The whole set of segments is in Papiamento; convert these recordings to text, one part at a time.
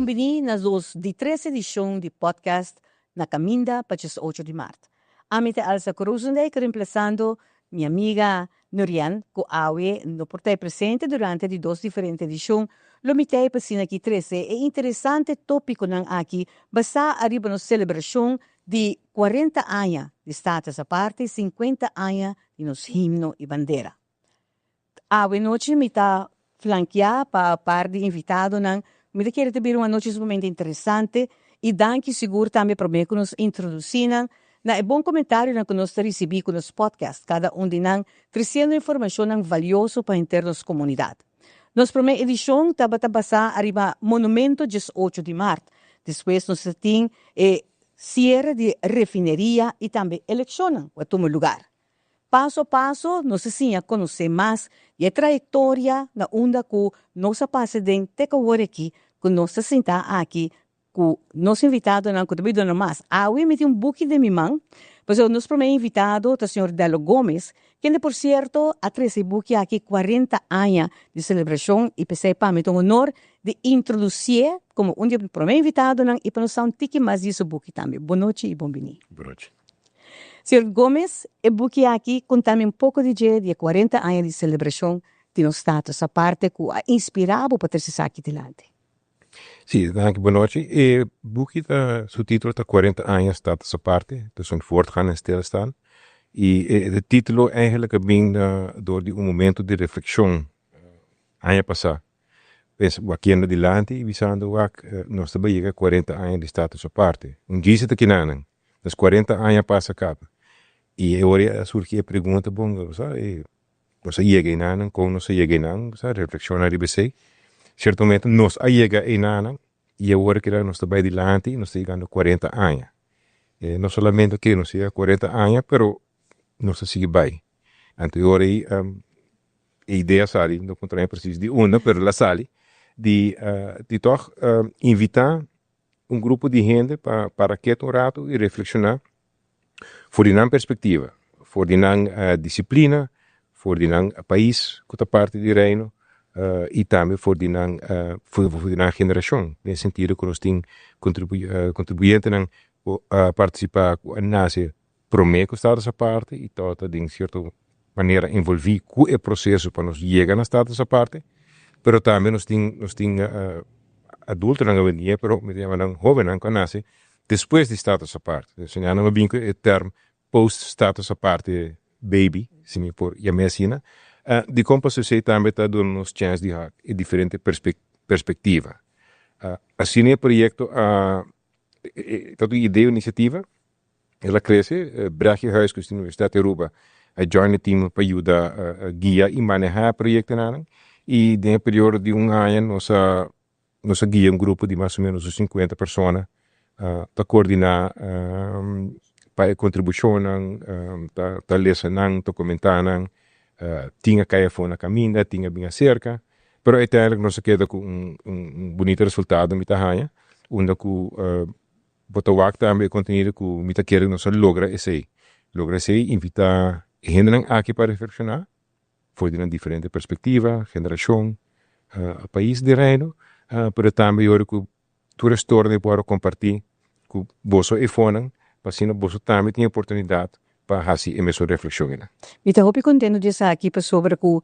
bini na nos di tres edishon di podcast Na Kaminda pa 18 di mart. Ami ta Elsa Krozendijk, remplasando mi amiga Nurian, ku awe no por ta presente durante di dos diferente edishon. Lo mi t'ei pa asina aki trese e interesante tópikonan aki basá ariba nos selebrashon di 40 aña di Status Aparte i 50 aña di nos himno i bandera. Awe nochi mi ta flankeá pa par di invitadonan. Mi ta kere ta bira un anochi sumamente interesante i danki sigur tambe promé ku nos introdusí nan na e bon komentarionan ku nos ta risibí ku nos podcast, kada un di nan tresiendo informashonnan valioso pa henter nos komunidat. Nos promé edishon tabata basá ariba Monumento 18 di mart. Despues nos ta tin e siere di refineria i tambe elekshonnan ku a tuma lugar. Paso a paso nos a siña konosé mas di e trayektoria na unda ku nos a pasa den te ku awor aki ku nos ta sintá aki ku nos invitadonan ku ta bai duna mas. Awe mi tin un buki den mi man, pasobra nos promé invitado ta señor Dello Gomez, kende por sierto a trese e buki aki 40 aña di selebrashon i p'esei pa mi ta un honor di introdusié komo un di e promé invitadonan i pa nos sa un tiki mas di su buki tambe. Bon nochi i bon bini. Bon nochi. Señor Gomez, e buki aki konta mi un poko di dje di e 40 aña di selebrashon di nos status aparte ku a inspirá bo pa trese esaki dilanti. Sí, danki, bon nochi. E buki ta, su título ta 40 aña status aparte, dus een voortgaan en stilstaan. I e título eigenlijk a bin dor di un momento di reflekshon aña pasá. Pensa wakiendo dilanti i bisando wak nos ta bai yega 40 aña di status aparte. Un djis ta kinanan. Nos 40 aña pasa kaba. I e ora a surgi e pregunta, bon, sa, nos a yega einanan, kon nos a yega einan, sa, reflekshoná riba esei. Sierto momento nos a yega einanan i awor keda nos ta bai dilanti i nos ta yegando 40 aña. No solamente ke nos yega 40 aña, pero nos ta sigui bai. Anto e ora ei e idea sali, no kontra mi presis di unda, pero el a sali, di di tòg invitá un grupo di hende pa para ketu un ratu i reflekshoná for di nan perspektiva, for di nan disiplina, for di nan pais ku ta parti di Reino i tambe for di nan for di nan generashon, den sentido ku nos tin kontribuyentenan ku a partisipá ku a nase promé ku Status Aparte i tabata den sierto manera envolví ku e proseso pa nos yega na Status Aparte, pero tambe nos tin nos tin adultonan awendia pero mi ta yama nan hóbennan ku a nase despues di Status Aparte. Entonces nan a bin ku e term post Status Aparte baby, si mi por yam'é asina. Dikon pasobra esei tambe ta duna nos chèns di hak e diferente perspektiva. Asina e proyekto a ta un idea, un inisiativa. El a krese, Brechtje Huis ku Universidat di Aruba a join e team pa yuda guia i manehá e proyektonan. I den e periodo di un aña nos a nos a guia un grupo di mas o menos un 50 persona ta koordiná pa e kontribushonnan, ta lesa nan, ta komentá nan. Tin a kai afó na kaminda, tin a bin aserka, pero uiteindelijk nos a keda ku un bunito resultado mi ta haña, unda ku Bo ta wak tambe e kontenido ku mi ta kere nos a logra esei. Logra esei, invitá e hendenan aki pa reflekshoná for di nan diferente perspektiva, generashon, pais di Reino, pero tambe e ora ku tur e storia por a kompartí ku boso efonan pa asina boso tambe tin e oportunidat pa hasi e mesun reflekshon einan. Mi ta hopi kontento di esaki pasobra ku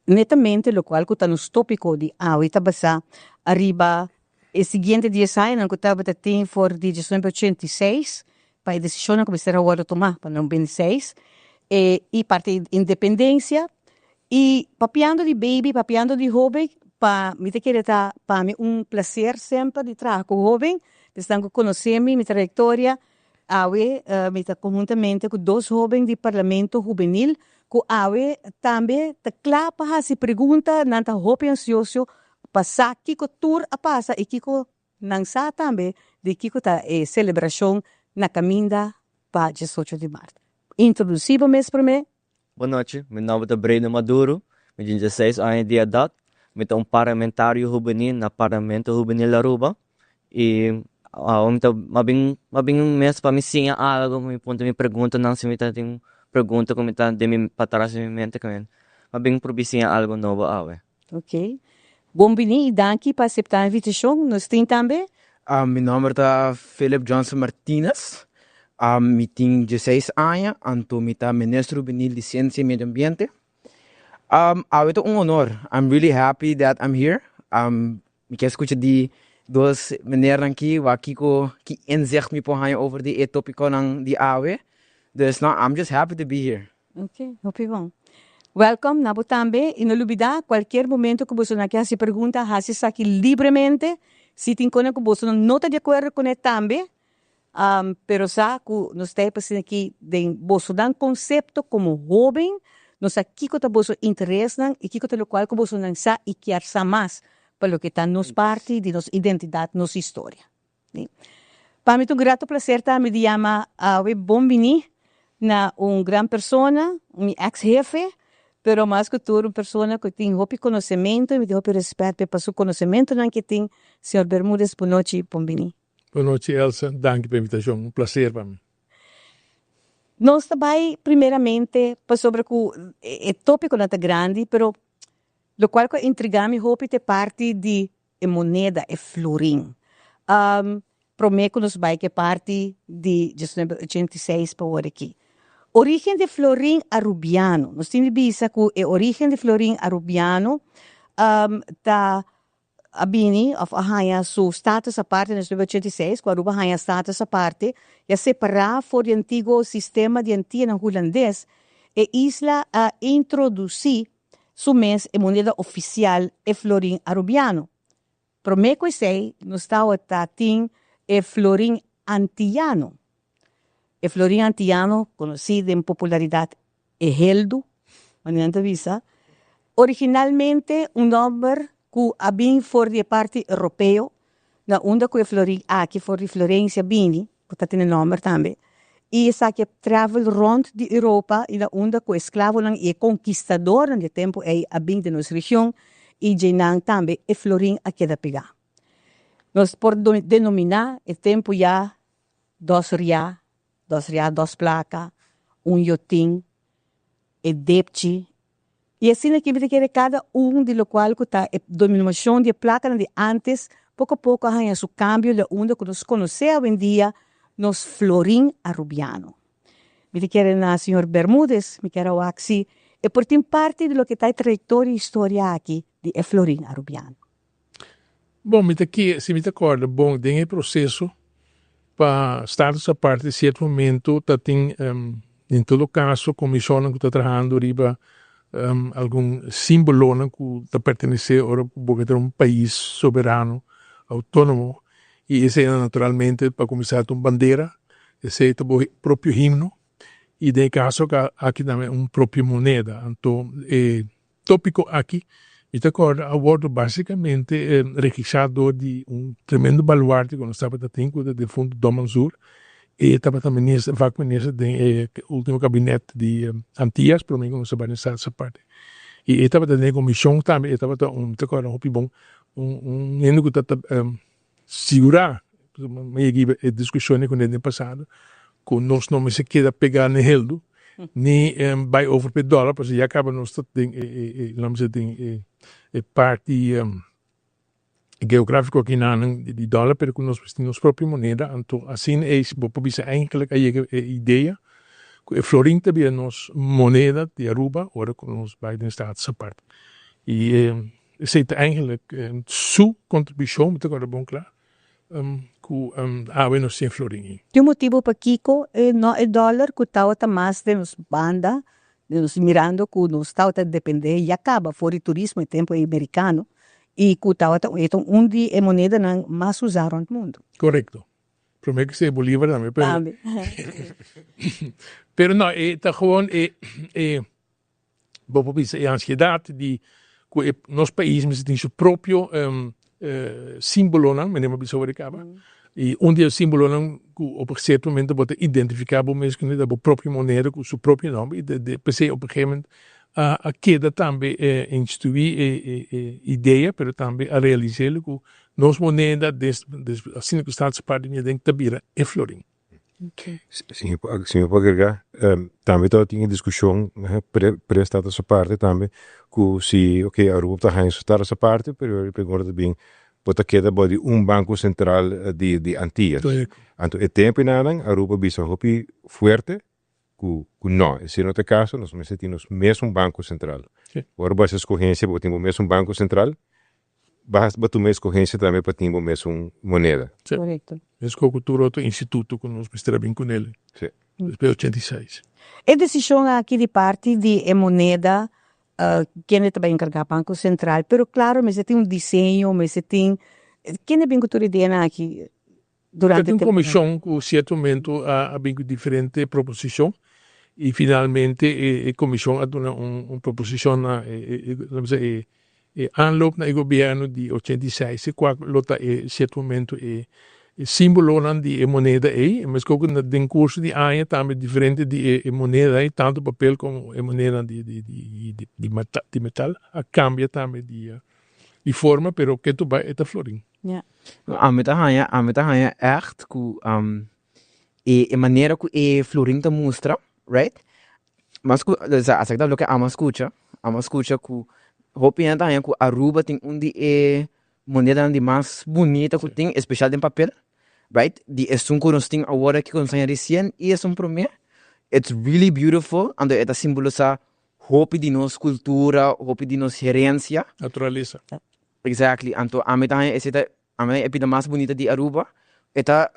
netamente lokual ku ta nos tópiko di awe ta basá ariba e siguiente 10 añanan ku tabata tin for di 1986 pa e desishonnan ku mester a wòrdu tumá pa 96 e i parti di independensia i papiando di baby papiando di hóben pa mi ta kere ta pa mi un plaser semper di traha ku hóben esnan ku konosé mi mi trayektoria. Awe mi ta konhuntamente ku dos hóben di Parlamento Hubenil ku awe tambe ta kla pa hasi pregunta, nan ta hopi ansioso pa sa kiko tur a pasa i kiko nan sa tambe di kiko ta e selebrashon na kaminda pa 18 di mart. Introdusí bo mes promé. Bon nochi, mi nòmber ta Breno Maduro, mi tin 16 aña di edat, mi ta un parlamentario hubenil na Parlamento Hubenil Aruba i awe mi ta mi a bin mi a bin mes pa mi siña algo, mi puntra mi preguntanan si mi ta tin pregunta ku mi ta den mi patras den mi mente ku mi a bin purbi siña algo nobo awe. Ok. Bon bini i danki pa aseptá invitashon. Nos tin tambe. Mi nomber ta Philip Johnson Martinez. Mi tin 16 aña, anto mi ta minister hubenil di Ciencia y Medio Ambiente. Awe ta un honor. I'm really happy that I'm here. Mi kier scucha di dos meneernan aki, wak kico, ki inzicht mi por haña over di e topiconan di awe. Dus no, I'm just happy to be here. Ok, hopi bon. Welcome na bo tambe y no lubida, cualkier momento cu boso nan ke haci pregunta, haci esaki libremente. Si tin cosnan cu boso no ta di acuerdo cune tambe, pero sa cu nos ta asina aki den boso nan concepto como hoben, nos sa kico ta boso interesnan y kico ta locual cu boso nan sa y kier sa mas pa loke ta nos parti di nos identidad, nos historia. Pa mi ta un grato placer tambe di yama awe bon bini na un gran persona, mi ex jefe, pero mas cu tur un persona cu tin hopi conocemento y mi tin hopi respet pa su conocimentonan cu e tin, señor Bermudez. Bon nochi, bon bini. Bon nochi, Elsa, danki pa e invitacion, un placer pa mi. Nos ta bay primeramente pasobra cu e topiconan ta grandi, pero locual cu a intriga mi hopi ta e parti di e moneda, e florin. Prome cu nos bay cu e parti di 1986 pa awor aki. Origen di florin Arubiano. Nos tin di bisa cu e origen di florin Arubiano ta a bini of a haña su status aparte na 1986, cu Aruba haña status aparte y a separa for di antiguo sistema di Antianan Hulandes, e isla a introduci su mes e moneda oficial, e florin Arubiano. Prome cu esey nos tawata tin e florin Antiyano. E florin Antiyano, conoci den popularidad e heldu, manera nan ta bisa, originalmente un nomber cu a bin for di e parti Europeo, na unda cu e florin aki for di Florencia bini, cu ta tene nomber tambe, y esaki a travel rond di Europa y na unda cu esclavonan y e conquistadornan di e tempo ey a bin den nos region y djenan tambe e florin a keda pega. Nos por denomina e tempo ya dos ria, dos ria dos placa, un yotin, e depchi, y asina aki mi ta kere cada un di locual cu ta e denominacion di e placanan di antes poco a poco a haña su cambio na unda cu nos conoce awendia nos florin Arubiano. Mi ta kere na señor Bermudez, mi kier a wak si e por tin parti di loke ta e trayectoria y historia aki di e florin Arubiano. Bon, mi ta ke, si mi ta corda bon, den e proceso pa status aparte cierto momento ta tin, en todo caso comisionnan cu ta trahando riba algun simbolonan cu ta pertenece ora cu bo ke ta un pais soberano, autonomo, y eseynan naturalmente pa cuminsa ta un bandera, esey ta bo propio himno, y den e caso aki tambe un propio moneda. Anto e tópiko aki mi ta kòrda a wòrdu básikamente regisá dor di un tremendo baluarte ku nos tabata tin ku ta defuntu Don Mansur. E tabata minister, vakminister den e último kabinet di Antias promé ku nos a bai den Status Aparte. I e tabata den e komishon tambe, e tabata un, mi ta kòrda hopi bon, un un hende ku ta Sigurá, mi a giba e diskushon ku den pasado, ku nos no mester keda pegá na heldu, ni bai over pa e dòler, pasobra ya kaba nos ta den e, laat mi bisa, den e parti geográfiko akinan di dòler, pero ku nos mester tin nos propio moneda. Anto asina ei bo por bisa eindelijk a yega e idea ku e florin ta bira nos moneda di Aruba ora ku nos bai den Status Apart. I Esei ta eigenlijk su kontribushon, mi ta kòrda bon kla, ku awe nos tin e florin ei. Tin un motibu pakiko e no e dòler ku tabata mas den nos banda, den nos mirando ku nos tabata dependé ya kaba for di turismo e tempu ei merikano i ku tabata e ta un di e monedanan mas usá rònt mundu. Korekto. Promé ku esei Bolívar tambe pero Tambe. Pero no e ta gewoon e e. Bo por bisa e ansiedat di ku e nos pais mester tin su propio simbolonan, manera mi a bisa ora kaba, i un di e simbolonan ku op un sierto momento bo ta identifiká bo mes kuné ta bo propio moneda ku su propio nòmber i p'esei op un gegeven momento a keda tambe instituí e idea pero tambe a realis'é ku nos moneda asina ku Status Aparte bini aden ta bira e florin. Si mi por agrega, tambe tabatin e diskushon pre status aparte tambe ku si ok Aruba ta haña su status aparte pero e pregunta ta bin. Bo ta keda bou di un Banco Central di di Antillas. Anto e tempo enanan Aruba bisa hopi fuerte ku ku no, esei no ta e kaso, nos mester tin nos mesun Banco Central. Ora bo hasi eskohensia pa bo tin bo mesun Banco Central, bo bo tuma eskohensia tambe pa tin bo mesun moneda. Korekto. Meskos ku tur otro instituto ku nos mester a bin kunel despues 86. E desishon aki di parti di e moneda Kende ta bai enkargá Banko Sentral, pero klaro mester tin un diseño, mester tin, kende bin ku tur ideanan aki durante Tin un komishon ku sierto momento a bin ku diferente proposishon i finalmente e komishon a duna un proposishon na e e aanloop na e gobièrnu di 86 kua lo ta e sierto momento e simbolonan di e moneda ei, meskos ku den kurso di aña tambe diferente di e moneda ei, tantu papel komo e monedanan di metal a kambia tambe di forma, pero ke tur bai e ta florin. Ami ta haña, ami ta haña ègt ku e manera ku e florin ta mustra, right, mas ku, esaki ta loke ami a skucha, ami a skucha ku hopi hende ta haña ku Aruba tin un di e Monedanan di mas bunita ku tin, espesial den papel, right, di esun ku nos tin awor aki ku nos haña resien i esun promé, it's really beautiful, anto e ta simbolisá hopi di nos kultura, hopi di nos herensia. Naturalesa. Exactly, anto ami ta haña esei ta, ami ta haña e pida mas bunita di Aruba, e ta.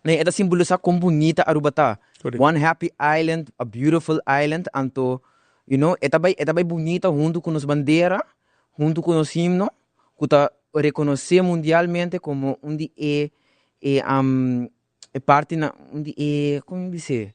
Nee, e ta simbolisá kon bunita Aruba ta. One happy island, a beautiful island, anto, you know, e ta bai, e ta bai bunita huntu ku nos bandera, huntu ku nos himno, ku ta rekonosé mundialmente komo un di e, e, e partinan, un di e, kon mi bis'é?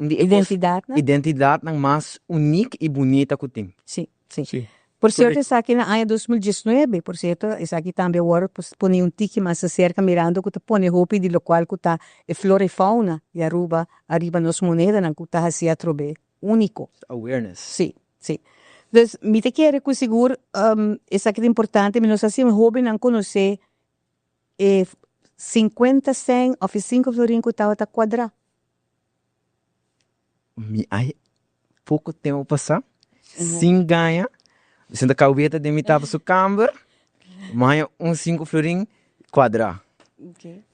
Un di e kos, Identidatnan? identidatnan mas unik i bunita ku tin. Sí, sí. Sí. Por cierto esaki na aña 2019, por cierto esaki tambe awor pone un tiki mas acerca mirando cu ta pone hopi di locual cu ta e flora y fauna di Aruba ariba nos monedanan cu ta haci atrobe unico. Awareness. Sí, sí. Dus mi ta kere cu sigur esaki ta importante, mi nos haci hobennan conoce e 50 cent of e 5 florin cu tabata cuadra. Mi ai poko tempu pasá sin gaña mi sinta kaweta den mi tata su kamber mi haña un sinku florin kuadrá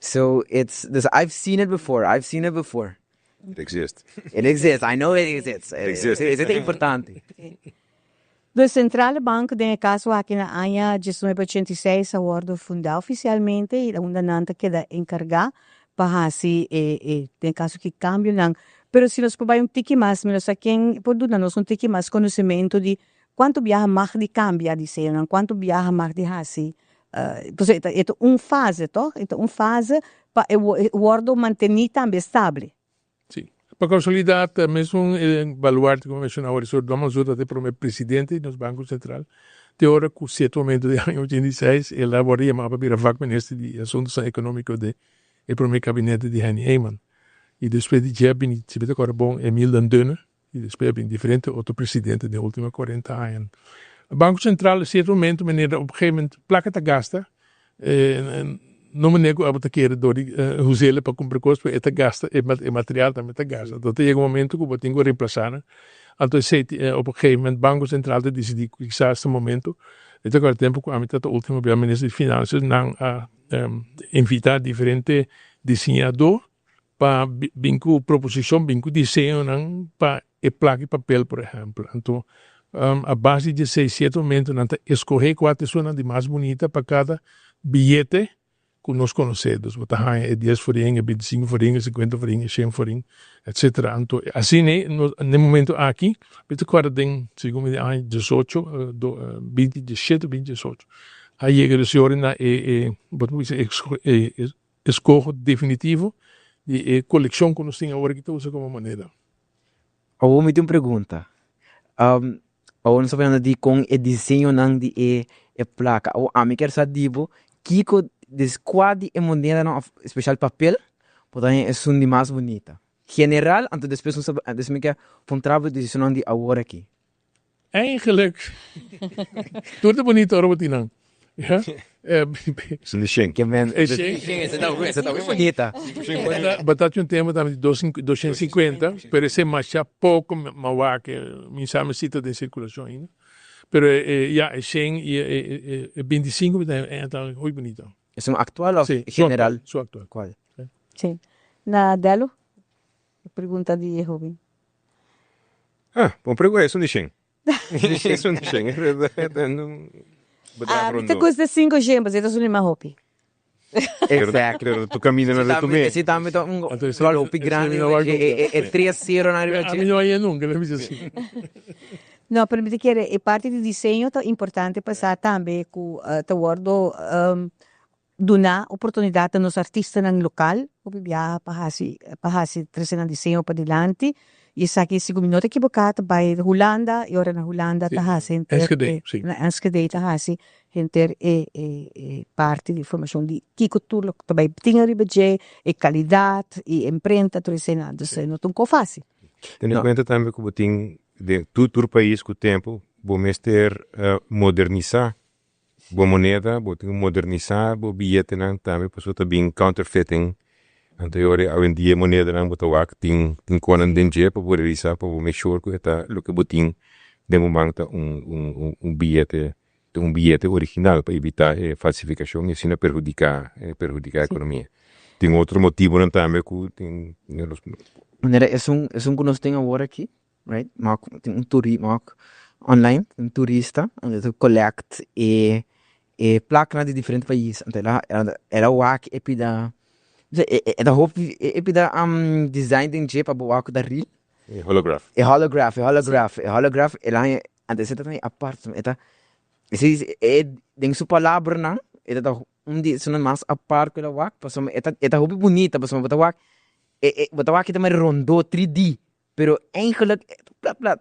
so it's dus I've seen it before I've seen it before. It exists. It exists I know it exists. It exists. Esei ta importante. De Centrale Bank den e kaso aki na aña 1986 a wòrdu fundá ofisialmente i unda nan ta keda enkargá pa hasi e e den kaso ki kambionan. Pero si nos por bai un tiki mas mi no sa ken por duna nos un tiki mas konosementu di kuantu biaha mag di kambia diseñonan, kuantu biaha mag di hasi pasobra e ta e ta un fase tòg? E ta un fase pa e wòrdu mantení tambe stable. Sí. Pa casualidad, mesun e baluarte cu mi menciona awor, señor Don Mansur ta e prome presidente di nos Banco Central, te ora cu cierto momento den aña 86 el a worde yama pa bira vakminister di Asuntonan Economico den e prome kabinete di Henny Eman. Y despues di dje a bini, si mi ta corda bon, Emile den Dunne, y despues a bini diferente otro presidente den ultimo 40 añanan. Banco Central, cierto momento, manera op gegeven moment placa ta gasta, No manera ku abo ta kere dor di us'el pa kumpra kos, pero e ta gasta, e material tambe ta gasta. Anto ta yega un momento ku bo tin ku remplasá nan. Anto esei op un gegeven moment Banko Sentral ta disidí ku kisas ta momento. Mi ta kòrda tempu ku ami tabata ultimo bia minister di Finansias, nan a invitá diferente diseñadó pa bin ku proposishon, bin ku diseñonan pa e plaka di papel, por ehèmpel. Anto, a base di esei sierto momento nan ta eskohé kua ta esunnan di mas bunita pa kada biyete ku nos konosé. Dus bo ta haña e dies forin, e bintisinku forin, e sinkuenta forin, e shen forin, etsetera. Anto, asina ei nos na e momento aki, mi ta kòrda den, segun mi den aña diesocho, binti diesshete, binti diesocho, a yega dus e ora na e, e, bo ta bisa e Eskoho definitivo di e kolekshon ku nos tin awor aki ta usa komo moneda. Awor mi tin un pregunta. Awor nos ta hablando di kon e diseñonan di e e plaka. Awor ami kier sa di bo kiko des kua di e monedanan òf espeshal papel bo ta haña esun di mas bunita? General anto despues nos ta despues mi kier puntra bo decisionnan di awor aki. Eigenlijk tur ta bunita ora bo tin nan. Ja. Esun di shen. Ke men. E shen. Ese ta ese ta bunita. Bo ta un tempo tambe di 250, pero esey masha poco m'a wak, mi sa mi si ta den circulacion ainda. Pero ja, e 100 y e 25 ta muy bunita. Esun actual of Si, general? Su actual. Cual? Si. Na Delo, pregunta di hoben. Ah, bon pregunta, esun di 100. Esun di 100. Ah, ta custa 5 shen, mas e un mas hopi. Exactly. Pero tu camina na retomé. Si tambe ta un Anto, rol hopi grandi. ese no E 3-0 na riba. Ami no hay nunca, le dice asina. No, pero mi ta kere, e parti di diseño ta importante pasa tambe cu ta wordo duna oportunidad na nos artistanan local, cu biaha pa hasi trece nan diseño pa dilanti. Y esaki, si mi no ta ekivoca, ta bay Hulanda, y ora na Hulanda ta hasi henter Enschede, si. Na Enschede ta hasi henter e parti di formacion di kico tur ta bay tin ariba dje, e calidad y imprenta, tur esey nan. Dus no ta un cos facil. Tene No. cuenta tambe cu tin di tur pais cu tempo, bo mester modernisa bo moneda, bo tin modernisa bo biyetenan tambe, pasobra ta bin counterfeiting. Anto awendia monedanan bo ta wak tin conan den dje pa por revisa, pa make sure cu ta loke bo tin den bo man ta un biyete original, pa evita falsificacion y asina perhudica economia. Tin otro motibonan tambe cu tin. Manera esun cu nos tin awor aki, right? Maar tin un turi, maar online, un turista, unda ta collect e placa di diferente pais. Anto el a wak e pida e ta hopi e pida design den dje pa bo wak da real. E holograph. E holograph, e holograph, e holograph, el a anto esey ta apart, e ta esey e den su palabranan, e ta un di esunnan mas apart cu el a wak, pasobra e ta hopi bunita, pasobra bo ta wak e bo ta wak e ta mari rondo 3D, pero eigenlijk plat plat.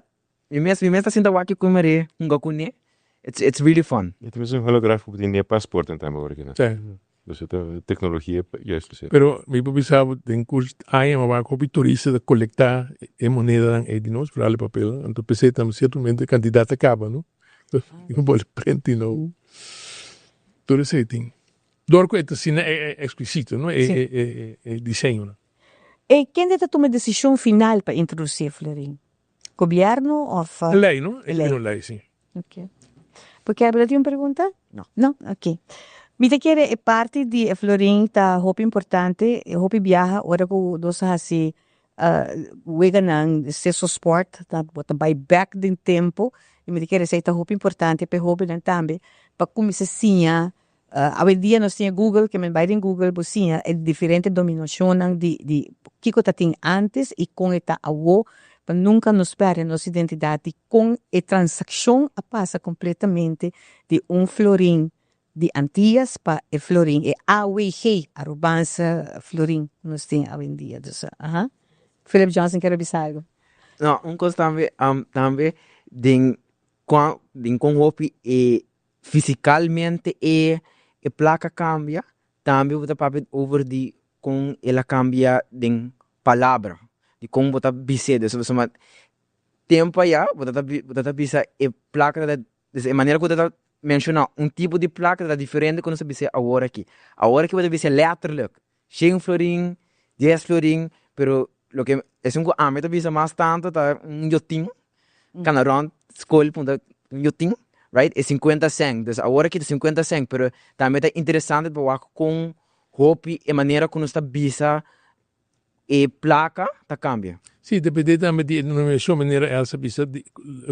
Mi mes ta sinta wak cu mari hunga cune. It's really fun. E ta un holograph cu tin den paspoort tambe original. Dus e tecnologia juist esey. Pero mi por bisa den curso aña m'a wak hopi turista ta colecta e monedanan ey di nos, vooral e papel. Anto p'esey tambe ciertamente cantidad ta caba, no? Y un bol print no. Tur esey tin. Door cu e ta asina exquisito, no? E diseño, no? E ken ta tuma e decision final pa introduci florin? Gobierno of Ley, no? E ley. E ley, si. Ok. Porque bo tin un pregunta? No. No? Ok. Mi ta kere e parti di florin ta hopi importante, e hopi biaha ora cu nos hasi weganan seso sport, ta bo ta bay back den tempo, y mi ta kere esey ta hopi importante pa e hobennan tambe, pa cuminsa siña. Awendia nos tin Google, ke men bay den Google bo siña e diferente denominacionnan di kico ta tin antes y con e ta awo, pa nunca nos perde nos identidad di con e transaccion a pasa completamente di un florin di Antillas pa e florin, e AWG, Arubaanse florin, nos tin awendia. Dus, aha. Philip Johnson kier bisa algo. No, un cos tambe den con hopi e fisicalmente e placa cambia, tambe bo ta papia over di con el a cambia den palabra, di con bo ta bis'é. Dus pasobra tempo aya bo ta bisa e placa ta, dus e manera cu bo ta menciona un tipo di placa ta diferente cu nos ta bis'é awor aki. Awor aki bo ta bis'é letterlijk 100 florin, 10 florin, pero loke esun cu ami ta bisa mas tanto ta un yotin, cana rond school punta un yotin, right? E 50 cent. Dus awor aki ta 50 cent, pero tambe ta interesante pa wak con hopi e manera cu nos ta bisa e placa ta cambia. Si, depende tambe di denominacion, manera Elsa bisa di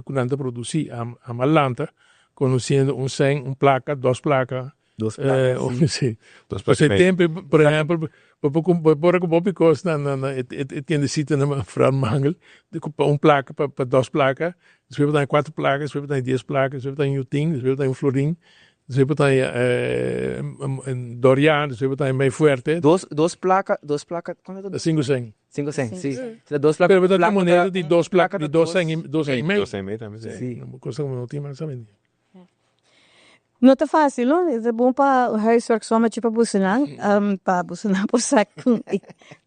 cu nan ta produci a malanta, conociendo un cent, un placa, dos placa. Dos placa, si. Si. Dos Pasobra placa. Tempo, por ehempel, bo por cu hopi cos na e tiendecita na Frau Mangel, di cu pa un placa, pa dos placa, despues bo ta cuatro placa, despues bo ta 10 placa, despues bo ta un yotin, despues bo ta un florin, despues bo ta un dorian, despues bo ta mei fuerte. Dos placa, cuanto ta? 5 cent. 5 cent, si. Si, dos placa. Pero bo ta placa moneda di dos placa, placa di 2 cent y 2 cent y medio. 2 cent y medio tambe, si. Si. Un cos cu no tin mas awendia. No ta facil, no? Ta bon pa huiswerksommetje pa bosonan, pa bosonan por sa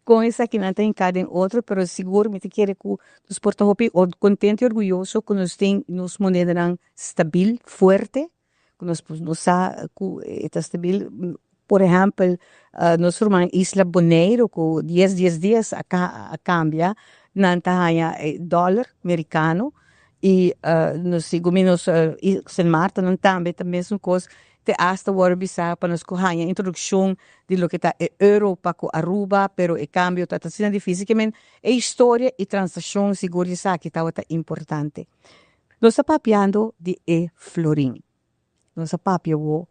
con esakinan ta hinca den otro, pero sigur mi ta kere cu nos por ta hopi contento y orguyoso cu nos tin nos monedanan stabil, fuerte. ku nos no sa ku e ta stabil. Por ehèmpel, nos ruman isla Boneiru ku dies dies dies a a kambia, nan ta haña e dòler merikano i nos sigur mi nos Sint Maarten nan tambe ta mesun kos, te asta wòrdu bisa pa nos ku haña introdukshon di loke ta e euro pa ku Aruba, pero e kambio ta asina difísil ke men e historia i transakshon sigur di esaki tabata importante. Nos ta papiando di e florin. Nos a papia awor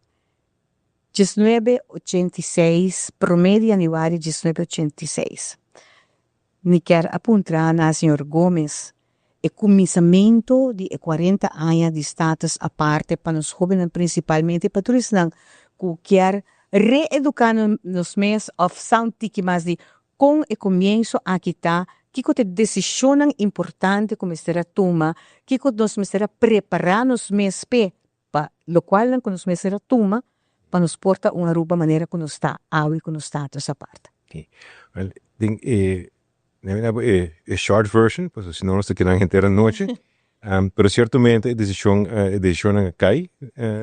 1986, prome di yanüari 1986. Mi kier a puntra na señor Gomez e kuminsamentu di e 40 aña di status aparte pa nos hóbennan prinsipalmente pa tur esnan ku kier reeduká nos mes òf sa un tiki mas di kon e komienso aki ta, kiko ta e desishonnan importante ku mester a tuma, kiko nos mester a prepará nos mes p'e pa lokualnan ku nos mester a tuma pa nos por ta un Aruba manera ku nos ta awe ku nos status apart. Wel, den e, mi dabo e short version, pasobra si no nos ta keda henter anochi. Pero ciertamente e decision, e decisionnan a cay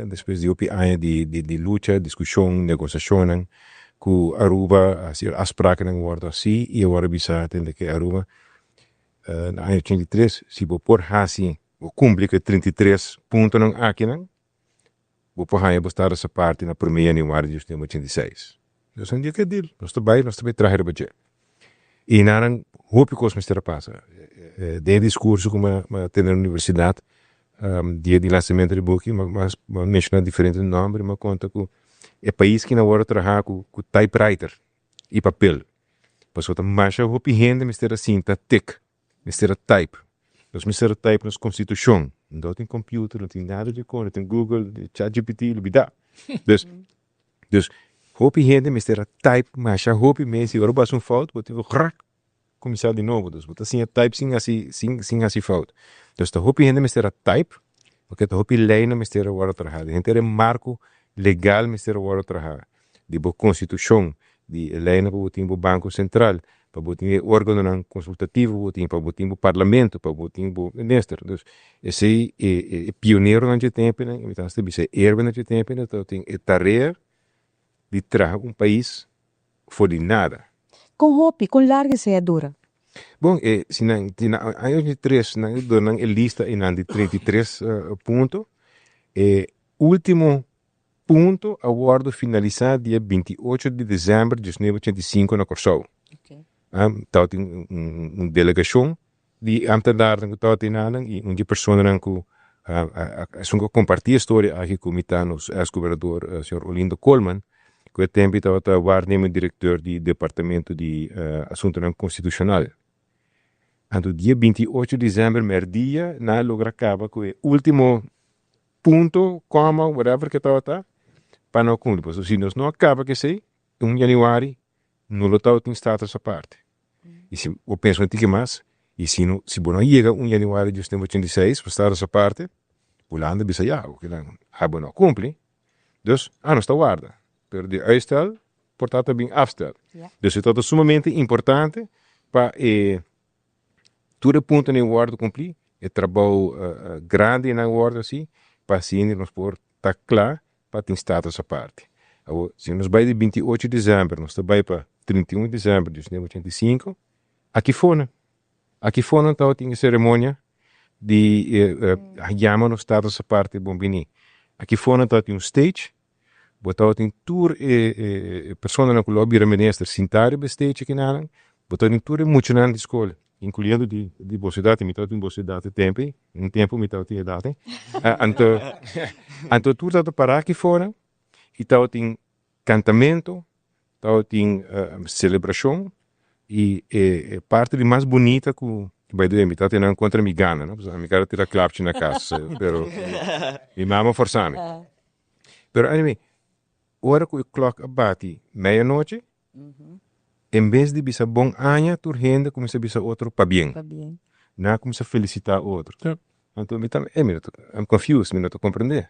despues di hopi aña di di lucha, discusion, negociacionnan cu Aruba, haci afsprakennan wordo haci y a wordo bisa tende ke Aruba na aña 83 si bo por haci, bo cumpli cu e 33 puntonan akinan, Bo por haña bo status aparte na promé yanüari di 1986. Nos a di, Oke, deal, nos ta bai, nos ta bai traha riba dje. I nan hopi kos mester a pasa. Den e diskurso ku mi a tene na universidat dia di lansamento di buki, mi a menshoná diferente nòmber i mi a konta ku e pais kina wòrdu traha ku typewriter i papel, pasobra ta masha hopi hende mester a sinta tik. Mester a type. Nos mester a type nos constitucion. No tin computer, no tin nada di con, no tin Google, ChatGPT, lubida. Dus, dus hopi hende mester a type masha hopi mes y ora bo haci un fout bo tin cu krak cuminsa di nobo. Dus bo ta siña type sin haci, sin, sin haci fout. Dus ta hopi hende mester a type, porque ta hopi leynan mester a wordo traha. Henter e marco legal mester a wordo traha. Di bo constitucion, di e leynan pa bo tin bo banco central, pa bo tin e organonan consultativo bo tin, pa bo tin bo parlamento, pa bo tin bo minister. Dus esey e e pioneronan dje temponan, mi ta hasta bisa e héroenan dje temponan tabatin e tarea di traha un pais for di nada. Kon hopi, kon largu esey a dura? Bon, e si nan di na aña 83 nan a duna nan e lista einan di 33 punto, e ultimo Punto a wòrdu finalisá dia 28 di desèmber 1985 na Kòrsou. Tabatin un delegashon di ámtenarnan ku tabatin nan i un di e personanan ku esun ku a kompartí e storia aki ku mi ta nos èks gobernador señor Olindo Koolman ku e tempu tabata waarnemend direkteur di departamento di asuntunan konstitushonal. Anto dia 28 di desèmber mèrdia nan a logra kaba ku e último punto, kòma, whatever ke tabata, pa no kumpli. Pasobra si nos no a kaba ku esei, un yanüari no lo tabatin status aparte. I si bo pensa un tiki mas, i si no, si bo no yega un yanüari di 1986 pa status aparte, Hulanda bisa ya, oke nan, abo no a kumpli, dus a nos ta warda. Pero di uitstel por ta ta bin afstel. Dus e tabata sumamente importante pa e Tur e puntonan wòrdu kumplí, e trabou grandinan wòrdu hasí pa asina nos por ta kla pa tin status aparte. Awor, si nos bai di 28 desèmber nos ta bai pa 31 desèmber di 1985, aki fonan, aki fonan tabatin e seremonia di yama nos status aparte bon bini. Aki fonan tabatin un stage Bo tabatin tur e personanan ku lo a bira minister sintá riba e stage akinanan. Bo tabatin tur e muchanan di skol, inkluyendo di di boso edat, mi tabatin boso edat e tempu ei, un tempu mi tabatin edat ei. Anto, anto tur tabata pará aki fora i tabatin kantamentu, Tabatin celebracion y e parti di mas bunita cu by the way mi tata nan contra mi gana no pasobra mi kada tira klapchi na cas pero mi mama a forsa mi pero anyway ora cu e klok a bati meia nochi en bes di bisa bon aña tur hende a cuminsa bisa otro pabien nan a cuminsa felicita otro anto mi ta ey mi no ta I'm confused mi no ta comprende.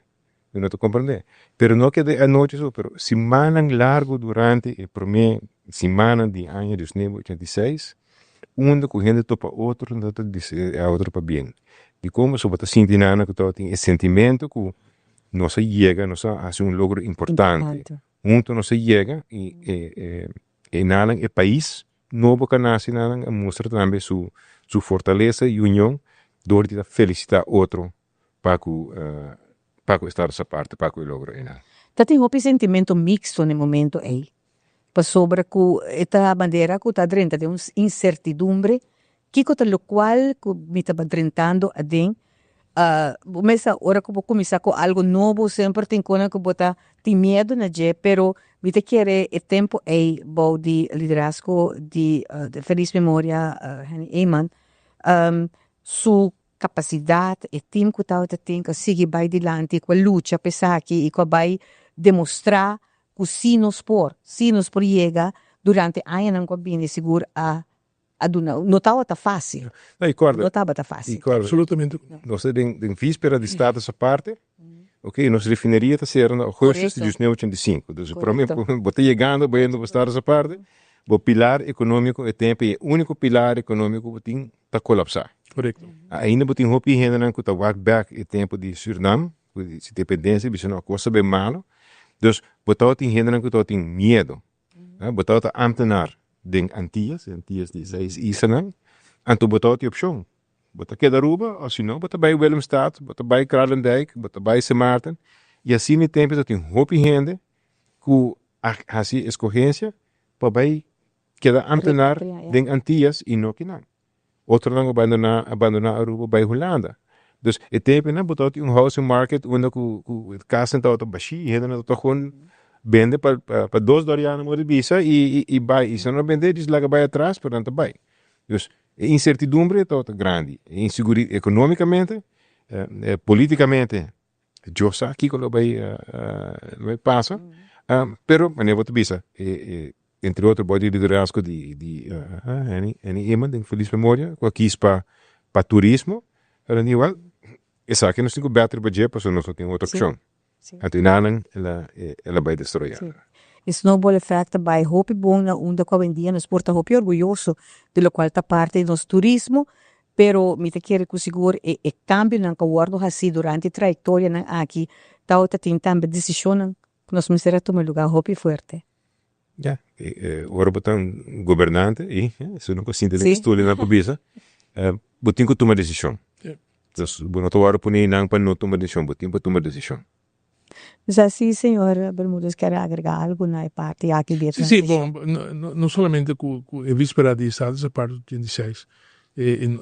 Mi no ta comprende. Pero no keda e anochi so, pero simannan largo durante e prome simannan di aña 1986, unda cu hende topa otro nan ta desea otro pabien. Dicon? Pasobra bo ta sinti nan cu tabatin e sentimento cu Nos a yega, nos a hasi un logro importante. Hunto nos a yega y e nanan e pais nobo cu a nace nanan a mustra tambe su su fortaleza y union door di ta felicita otro pa cu pa cu Estados Aparte, pa cu e logro eynan. Ta tin hopi sentimento mixto na e momento ey, pasobra cu e ta bandera cu ta drenta den un incertidumbre, kico ta locual cu mi ta drentando aden. Bo mester ora ku bo kuminsá ku algu nobo semper tin kosnan ku bo ta tin miedu na dje, pero mi ta kere e tempu ei bou di liderazgo di de felis memoria Henny Eman su kapasidat, e tim ku tabata tin ku a sigui bai dilanti, ku a lucha pa esaki i ku a bai demostrá ku si nos por, si nos por yega durante añanan ku a bini sigur a a duna no tabata fácil. No, y corda. No tabata fácil. Y corda. Absolutamente. Nos ta den den víspera di status aparte. Ok, nos refineria ta cera na augustus di 1985. Dus prome bo ta yegando bayendo pa status aparte, bo pilar económico e tempo e único pilar económico bo tin ta colapsa. Ainda bo tin hopi hendenan cu ta wak back e tempo di Surinam, cu su independencia, bisa no a cosa bay malo. Dus bo tabatin hendenan cu tabatin miedo. Bo tabata ambtenaar den Antillas, den Antillas di seis islanan, anto bo tabatin opcion. Bo ta keda Aruba o si no bo ta bay Willemstad, bo ta bay Kralendijk, bo ta bay Sint Maarten y asina e tempo ta tin hopi hende cu a haci escogencia pa bay keda ambtenaar den Antillas y no kinan. Otronan a bandona a bandona Aruba bay Hulanda. Dus e temponan bo tabatin un housing market unda cu cu casnan tabata bashi y hendenan tabata gewoon bende pa pa dos doriano mor di bisa y y bay y si nan no bende djis laga bay atras pero nan ta bay. Dus e incertidumbre tabata grandi, e inseguri economicamente, politicamente Dios sa kiko lo bay lo bay pasa, pero manera bo ta bisa e entre otro bo di liderazgo di di Henny Henny Eman den feliz memoria ku a kis pa pa turismo pero igual esaki nos tin ku bèt riba dje pasobra nos no tin otro opshon anto enanan el a el a bay desaroyá. E snowball effect ta bay hopi bon na unda ku awendia nos por ta hopi orguyoso di lokual ta parti di nos turismo. Pero mi ta kere ku sigur e e kambionan ku a wòrdu hasí durante e trayektorianan aki tabata tin tambe desishonnan ku nos mester a tuma lugá hopi fuerte. Ya, ora bo ta un gobernante i esun no por sinta den e stoel nan por bisa, bo tin ku tuma desishon. Dus bo no ta wòrdu pone einan pa no tuma desishon, bo tin pa tuma desishon. Sa si señor Bermudez kier agrega algo na e parti aki di e Sí, bon, no solamente cu e víspera di Status Aparte 86,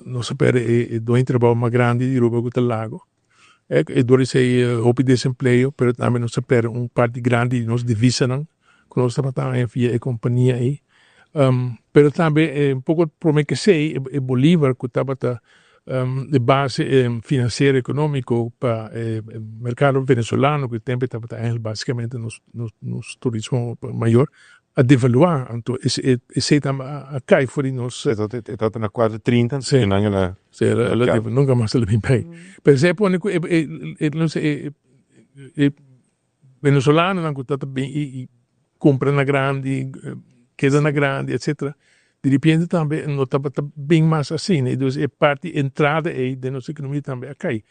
nos a perde e doño trabao mas grandi di Aruba cu ta Lago. E dor esey hopi desempleo, pero tambe nos a perde un parti grandi di nos divisanan cu nos tabata haña via e compania ey. Pero tambe un poco prome cu esey e Bolivar cu tabata e base financiero economico pa e mercado venezolano cu e tempo tabata eigenlijk basicamente nos nos turismo mayor a devalua anto esey tambe a cay for di nos. E tabata na cuatro trinta si nan el a Si el a nunca mas el a bin bay pero esey a pone cu e e Venezolanonan ku ta ta bin i kumpra na grandi, keda na grandi etcetera, di repente tambe no tabata bin mas asina i dus e parti entrada ei den nos ekonomia tambe a kai.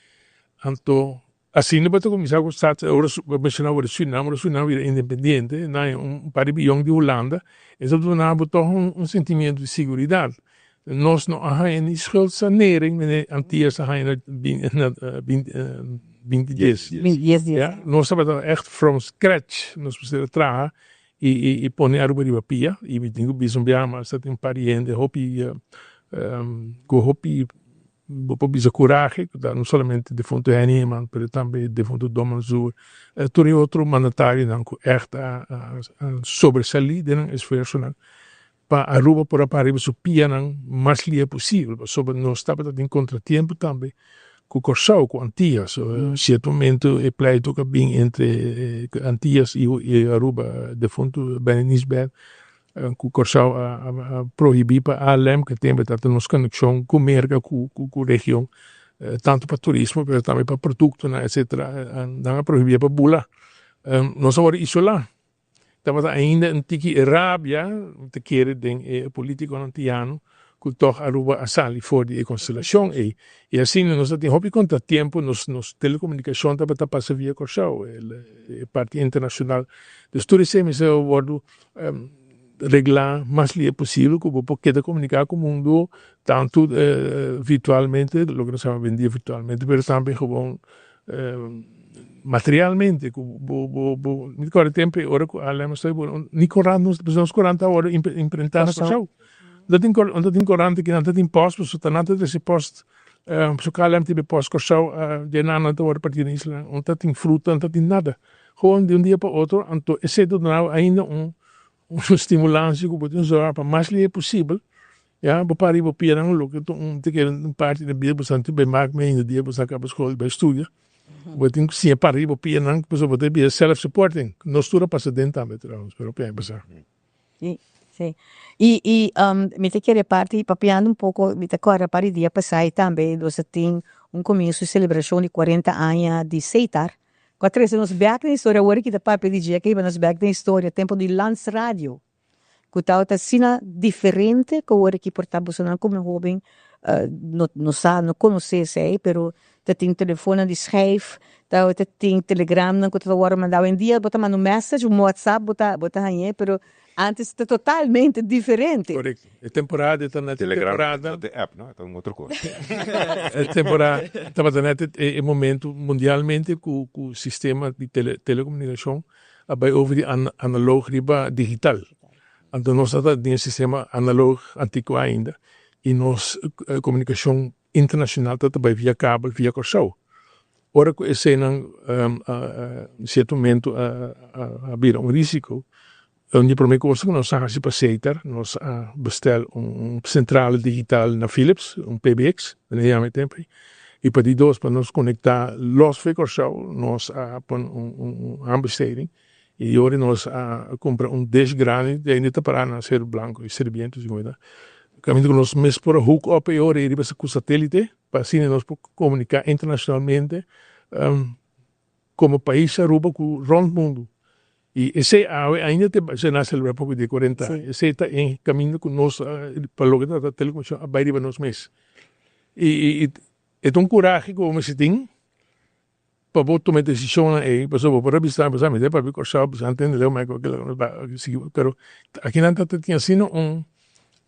Anto asina bo ta kuminsá ku start ora bo menshona ora Surinam, ora Surinam bira independiente nan e un par di biyon di Hulanda, esei ta duna bo tòg un sentimiento di siguridat. Nos no a haña ni schuldsanering mene Antillas a haña na binti dies. Ya, nos tabata echt from scratch nos mester a traha y pone Aruba riba pia y mi tin cu bisa un biaha mas ta tin un par di hende hopi cu hopi bo por bisa curahe cu ta no solamente defunto Henny Eman pero tambe defunto Don Mansur tur e otro mandatarionan cu echt a sobresali den nan esfuersonan pa Aruba por a para riba su pianan mas lia posibel, pasobra nos tabata tin contratiempo tambe cu Corsou, cu Antillas. Cierto momento e pleito cu a bin entre Antillas y Aruba, defunto Benny Nisbet, cu Corsou a prohibi pa ALM, cu e tempo tabata nos conexion cu Merca, cu region, tanto pa turismo pero tambe pa productonan etcetera, nan a prohibi pa bula. Nos a worde isola. Tabata ainda un tiki e rabia, mi ta kere, den e politiconan antiano. Ku tòg Aruba a sali for di e konstelashon ei. I asina nos a tin hopi kontratiempo, nos nos telekomunikashon tabata pasa via Kòrsou, e parti internashonal. Dus tur esei mester a wòrdu reglá mas lihe posibel ku bo por keda komuniká ku mundu tantu virtualmente, loke nos yama awendia virtualmente, pero tambe gewoon materialmente ku bo bo bo mi ta kòrda tempu ei ora ku ALM a stoi bo ni korant nos nos korant a wòrdu imprentá na Kòrsou. No tin no tin korant aki nan ta tin post pasobra ta nan ta trese post pasobra KLM tin e post Kòrsou dje nan nan ta wòrdu partí na islanan no ta tin fruta no ta tin nada gewoon di un dia pa otro anto esei ta duna bo ainda un un stimulansha ku bo tin zorga pa mas lihe posibel ya bo para riba bo pianan loke ta un ta kere un parti di bida bo sa tin bai mak mi ainda dia bo sa kaba skol bai studia bo tin ku siña para riba bo pianan pasobra bo ta bira self supporting nos tur a pasa den tambe trouwens pero hopi aña pasa. Sí, sí. I, i mi ta kere parti, papiando un poko, mi ta kòrda par di dia pasá i tambe nos a tin un komienso di selebrashon di kuarenta aña di Seitar, ku a trese nos bèk den historia. Awor ki ta papia di dje, a hiba nos bèk den historia, tempu di Landsradio, ku tabata asina diferente ku awor aki por ta bosonan komo hóben no no sa, no konosé esei, pero ta tin telefonnan di schijf, ta tin telegramnan ku ta wòrdu mandá. Awendia bo ta manda un message, un whatsapp bo ta bo ta hañ'é, pero antes ta totalmente diferente. Korekto. E temporada ta net e Telegram temporada. ta de app, no? Ta un otro kos. E temporada tabata net e e momento mundialmente ku ku sistema di tele telekomunikashon a bai over di analoog riba digital. Anto nos tabata den e sistema analoog antikuá ainda i nos komunikashon internacional ta ta bai via kabel via Kòrsou. Ora ku eseinan na sierto momento a bira un risiko, un di e promé kos ku nos a hasi pa Setar, nos a bestel un sentrale digital na Philips, un PBX, nan a yama e tempu ei, i pa di dos pa nos konektá lòs for di Kòrsou nos a pone un aanbesteding i ora nos a kumpra un dish grandi di ainda ta pará na Seru Blanco i Sirbiento si kumenta kaminda ku nos mes por a hook up e ora ei riba ku satelite pa asina nos por komuniká internashonalmente komo pais Aruba ku rònt mundu i esei awe ainda ta esei nan a selebrá poko di e kuarenta aña esei ta e kaminda ku nos pa loke ta trata telekomunikashon a bai riba nos mes i e ta un kurahe ku bo mester tin. Pa bo tuma e desishonnan ei, pasobra bo por a bisa, bo sa mi ta papia Kòrsou, bo sa ntende leu mi kila sigui, pero akinan ta tin asina un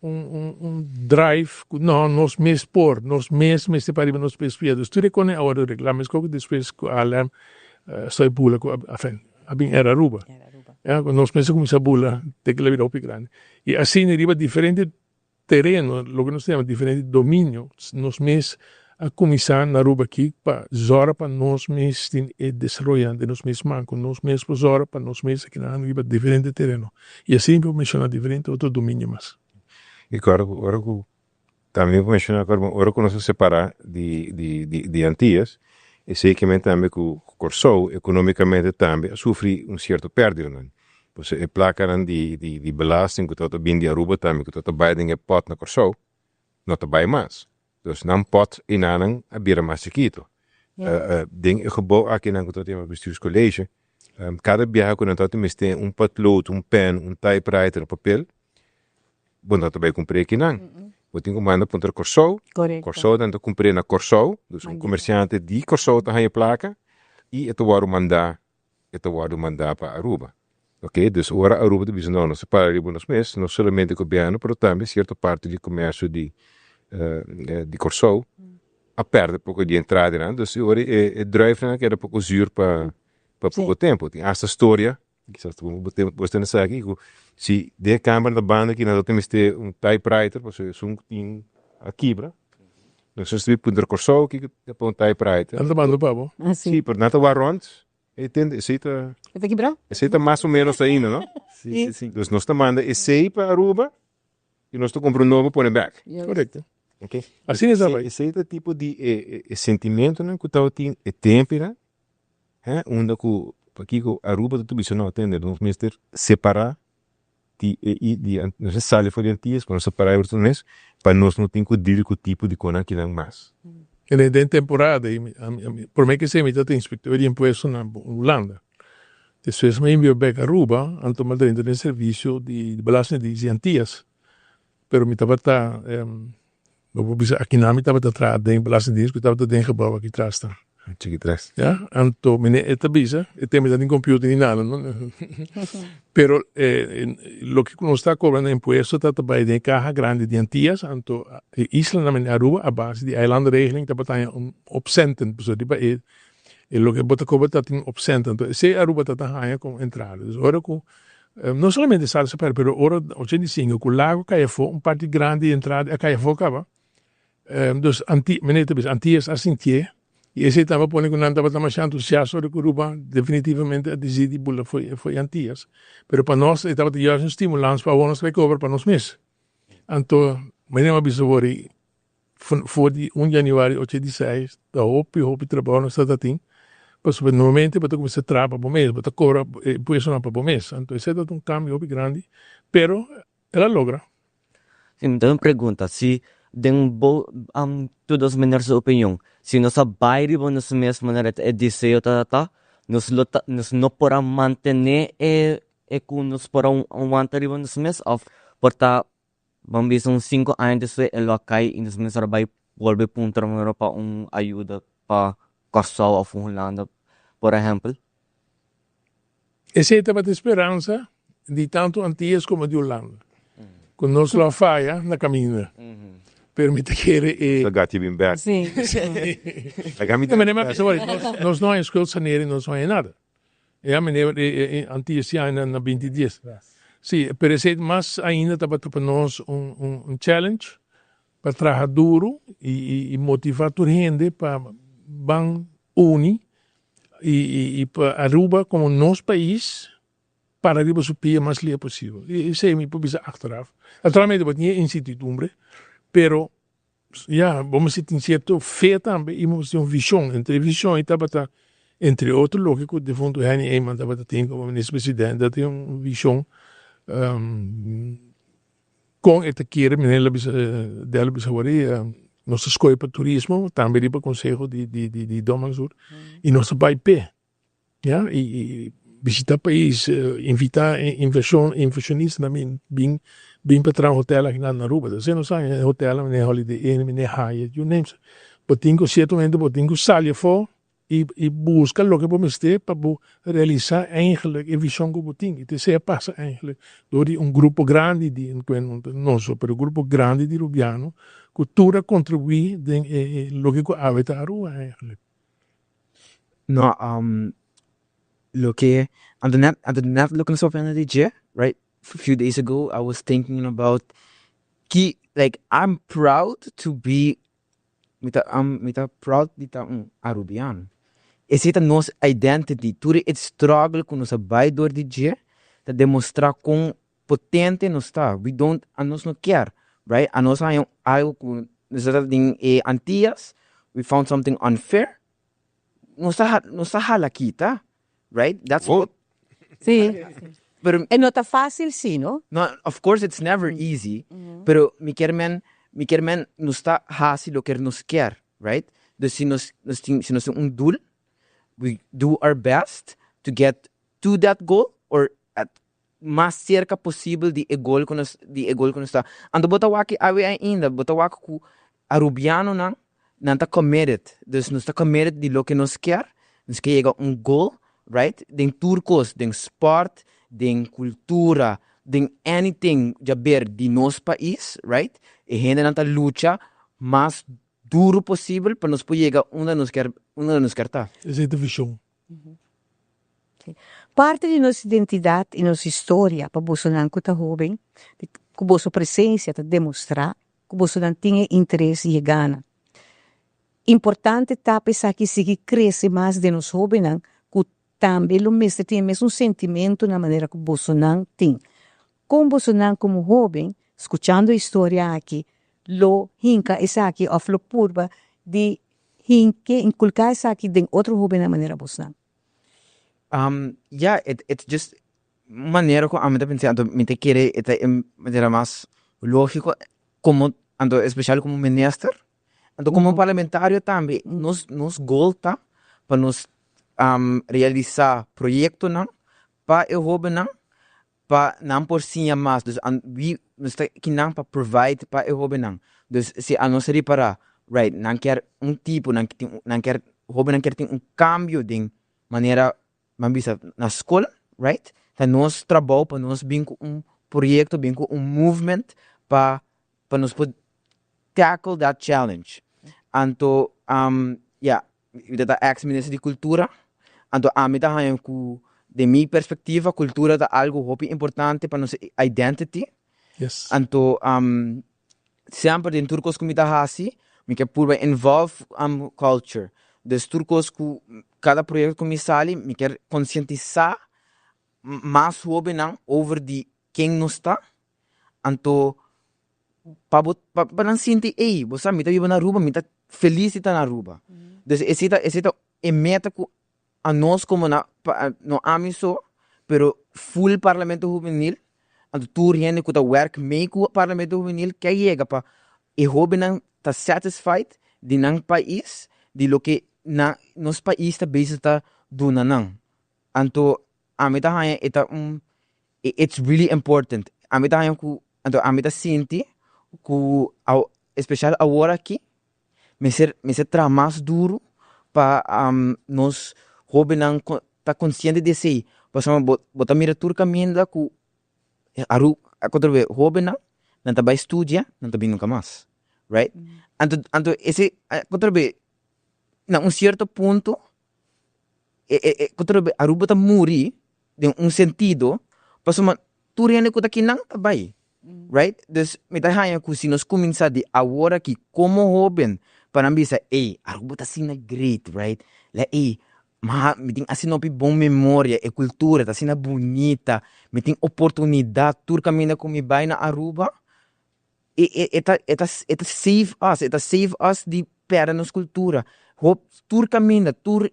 un un un drive ku no nos mes por, nos mes mester para riba nos mes pia, dus tur e kos a wòrdu reglá, meskos ku despues ku ALM stoi bula ku afen a bin Air Aruba, ya ku nos mes a kuminsá bula te ku el a bira hopi grandi i asina riba diferente tereno, loke nos ta yama diferente dominio, nos mes a kuminsá na Aruba aki pa zòrga pa nos mes tin e desaroyonan den nos mes man, ku nos mes por zòrga pa nos mes aki nan riba diferente tereno. I asina mi por menshoná diferente otro dominio mas. I kòrda ku ora ku tambe mi por menshoná kòrda ora ku nos a separá di di di Antias, esei ke men tambe ku Kòrsou ekonómikamente tambe a sufri un sierto pèrdidanan. Pasobra e plakanan di di belasting ku tabata bin di Aruba tambe ku tabata bai den e pòt na Kòrsou no ta bai mas. Dus nan pòt enanan a bira mas chikitu. Den e gebou akinan ku tabata yama Bestuurscollege, kada biaha ku nan tabata mester un potlood, un pèn, un typewriter, papel, bo no ta bai kumpr'é akinan. Bo tin ku manda puntra Kòrsou, Kòrsou nan ta kumpr'é na Kòrsou, dus un komersiante di Kòrsou ta haña e plaka i e ta wòrdu mandá e ta wòrdu mandá pa Aruba. Ok, dus ora Aruba ta bisa no, nos ta para riba nos mes, no solamente gobièrnu pero tambe sierto parti di komersio di di Kòrsou a pèrdè poko di entradanan, dus e ora e druifnan a keda poko zuur pa pa poko tempu. Tin asta storia, kisas ta bo bo ta esaki ku si den e kamber na banda aki nan ta mester un typewriter pasobra esun ku tin a kibra, nos a studia puntra Kòrsou kiko ta pa un typewriter. Nan ta manda pa bo? Ah, si. Si, pero nan ta wak rònt, e tende esei ta. E ta kibrá? Esei ta mas o ménos ainda, no? Si, si, si. Dus nos ta manda esei pa Aruba i nos ta kumpra un nobo pone bèk. Korekto. Oké. Asina ta bai. Esei ta tipo di e e sentimentonan ku tabatin e tempunan, hè, unda ku pakiko Aruba ta bisa no, tende nos mester separá di e i di nos a sali for di Antillas pa nos a para otro mes pa nos no tin ku deal ku tipo di konan kinan mas. En den temporada ei mi ami prome ke esei mi ta inspektor di impuesto na Hulanda. Despues mi a envia bek Aruba anto mi a drenta den servisio di belastingdienst di Antillas. Pero mi tabata, bo por bisa akinan mi tabata traha den Belastingdienst ku tabata den gebou aki tras ta. Chiki tras. Ya, anto mene e ta bisa, e tempo ta tin computer ni nada no, pero loke ku nos ta kobra na impuesto ta ta bai den e kaha grandi di Antias, anto e islanan mene Aruba a base di eilandenregeling tabata haña un opcenten, pasobra riba e loke bo ta kobra ta tin opcenten, anto esei Aruba ta ta haña komo entrada. Dus ora ku No solamente Salsa Perry, pero ora 85 cu Lago cay afo, un parti grandi di entrada a cay afo caba. Dus Anti, meneer ta bisa, Antillas a sintié y esey taba pone cu nan tabata masha entusiasta ora cu Aruba definitivamente a dicidi bula fo'i Antillas. Pero pa nos e tabata juist un stimulans pa awor nos ta bay cobra pa nos mes. Anto, meneer a bisa wori, For di un januari 86 ta hopi hopi trabou nos ta tin pasobra normalmente bo ta kuminsá traha pa bo mes, bo ta kobra e impuestonan pa bo mes. Anto esei ta un kambio hopi grandi, pero el a logra. Si mi ta un pregunta, si den bo tur dos meneer su opinion, si nos a bai riba nos mes manera e deseo ta ta, nos lo ta nos no por a mantené e e ku nos por a wanta riba nos mes òf por ta Ban bisa un sinku aña despues e lo a kai i nos mester a bai bolbe puntra mero pa un ayuda pa Kòrsou òf Hulanda por ehèmpel. Esei tabata e speransa di tantu Antias komo di Hulanda, ku nos lo a faya na kaminda. Pero mi ta kere e. Sa gati bin bèk. Sí. Laga mi No, pero nos no haña skuldsanering, nos no haña nada. Ya meneer e Antillas si aña na 2010. Si, pero esei mas ainda tabata pa nos un un challenge pa traha duro y y motiva tur hende pa ban uni y y pa Aruba como nos pais para riba su pia mas lia posibel. Y esei mi por bisa achteraf. Naturalmente bo tin e incertidumbre, pero Ya, bo mester tin cierto fe tambe y bo mester tin un vision. Entre e vision ey tabata, entre otro loke cu defunto Henny Eman tabata tin como minister presidente, ta tin un vision con e ta kere, meneer lo bisa, Del lo bisa awor ey, nos ta scoge pa turismo, tambe riba conseho di Don Mansur, y nos ta bay p'e. Ya, y bishita pais, invita inversion, inversionistanan bin, bin, bin pa traha hotel aki na Aruba. Ta esei nos a haña hotelnan manera Holiday Inn, manera Hyatt, you name it. Bo tin ku siertamente bo tin ku sali afó y y buska loke bo mester pa bo realisa eigenlijk e vision ku bo tin. Y ta esei a pasa eigenlijk dor di un grupo grandi di, no so, pero grupo grandi di Rubiano ku tur a kontribuí den e loke ku awe ta Aruba eigenlijk. No, loke, anto net, anto net loke nos papia di dje, right, few days ago I was thinking about ki, like I'm proud to be, mi ta, mi ta proud di ta un Arubiano. Esei ta nos identity, tur e struggle ku nos a bai dor di dje ta demostra kon potente nos ta, we don't, anos no kier, right, anos haña algo ku nos ta den e Antillas, we found something unfair, nos ta nos ta hala kita, right, that's what. Sí, Pero e no ta fácil sí, no? No, of course it's never easy, pero mi kier men, mi kier men nos ta hasi loke nos kier, right, dus si nos nos tin si nos tin un doel, we do our best to get to that goal or at mas serka posibel di e gol ku nos di e gol ku nos ta. Anto bo ta wak awe ainda, bo ta wak ku Arubianonan nan ta committed, dus nos ta committed di loke nos kier, nos ke yega un gol, right, den tur kos, den sport, den kultura, den anything djaber di nos pais, right, e hendenan ta lucha mas duru posibel pa nos por yega unda nos kier unda nos kier ta. Esei ta vision. Parti di nos identidat i nos historia pa bosonan ku ta hóben, ku boso presensia ta demostrá ku bosonan tin e interes i e gana. Importante ta pa esaki sigui krese mas den nos hóbennan ku tambe lo mester tin e mesun sentimentunan manera ku bosonan tin. Kon bosonan komo hóben, skuchando e historia aki, lo hinka esaki òf lo purba di Hinke inculca esaki den otro hobennan manera bosnan? Ya, e ta just un manera ku ami ta pensa, anto mi ta kere e ta e manera mas lógiko komo, anto espeshal komo minister, anto komo parlamentario tambe, nos nos goal ta pa nos realisa proyektonan pa e hobennan. pa nan por siña mas. Dus we nos ta kinan pa provide pa e hobennan. Dus si anos ripara, right, nan kier un tipo, nan tin nan kier hobennan kier tin un cambio den manera ban bisa na school, right? Ta nos trabou pa nos bin cu un proyecto, bin cu un movement pa nos por tackle that challenge. Anto ja, mi ta ex minister di cultura, anto ami ta haña cu di mi perspectiva cultura ta algo hopi importante pa nos identity. Anto semper den tur cos cu mi ta haci, mi ke purba involve culture. Dus tur cos cu cada proyecto cu mi sali, mi kier concientisa mas hobennan over di ken nos ta. Anto pa bo pa nan sinti, ey, bo sa mi ta biba na Aruba, mi ta feliz di ta na Aruba. Dus esey ta e meta cu anos como na no ami so, pero full Parlamento Hubenil, anto tur hende cu ta werk mee cu Parlamento Hubenil ke yega pa e hobennan ta satisfied di nan pais, di loke nan nos pais ta bezig ta duna nan. Anto ami ta haña e ta un it's really important. Ami ta haña cu anto ami ta sinti cu especial awor aki mester traha mas duro pa nos hobennan ta consciente di esey. Pasobra bo ta mira tur caminda cu hobennan nan ta bay studia, nan ta bin nunca mas, right? Anto esey na un cierto punto Aruba ta muri den un sentido pasobra tur hende cu ta kinan ta bay, right? Dus mi ta haña cu si nos cuminsa di awor aki como hoben pa nan bisa ey Aruba ta asina great, right? La ey mi tin asina hopi bon memoria, e cultura ta asina bunita, mi tin oportunidad tur caminda cu mi bay na Aruba. E ta save us, e ta save us di perde nos cultura. Hop, tur caminda, tur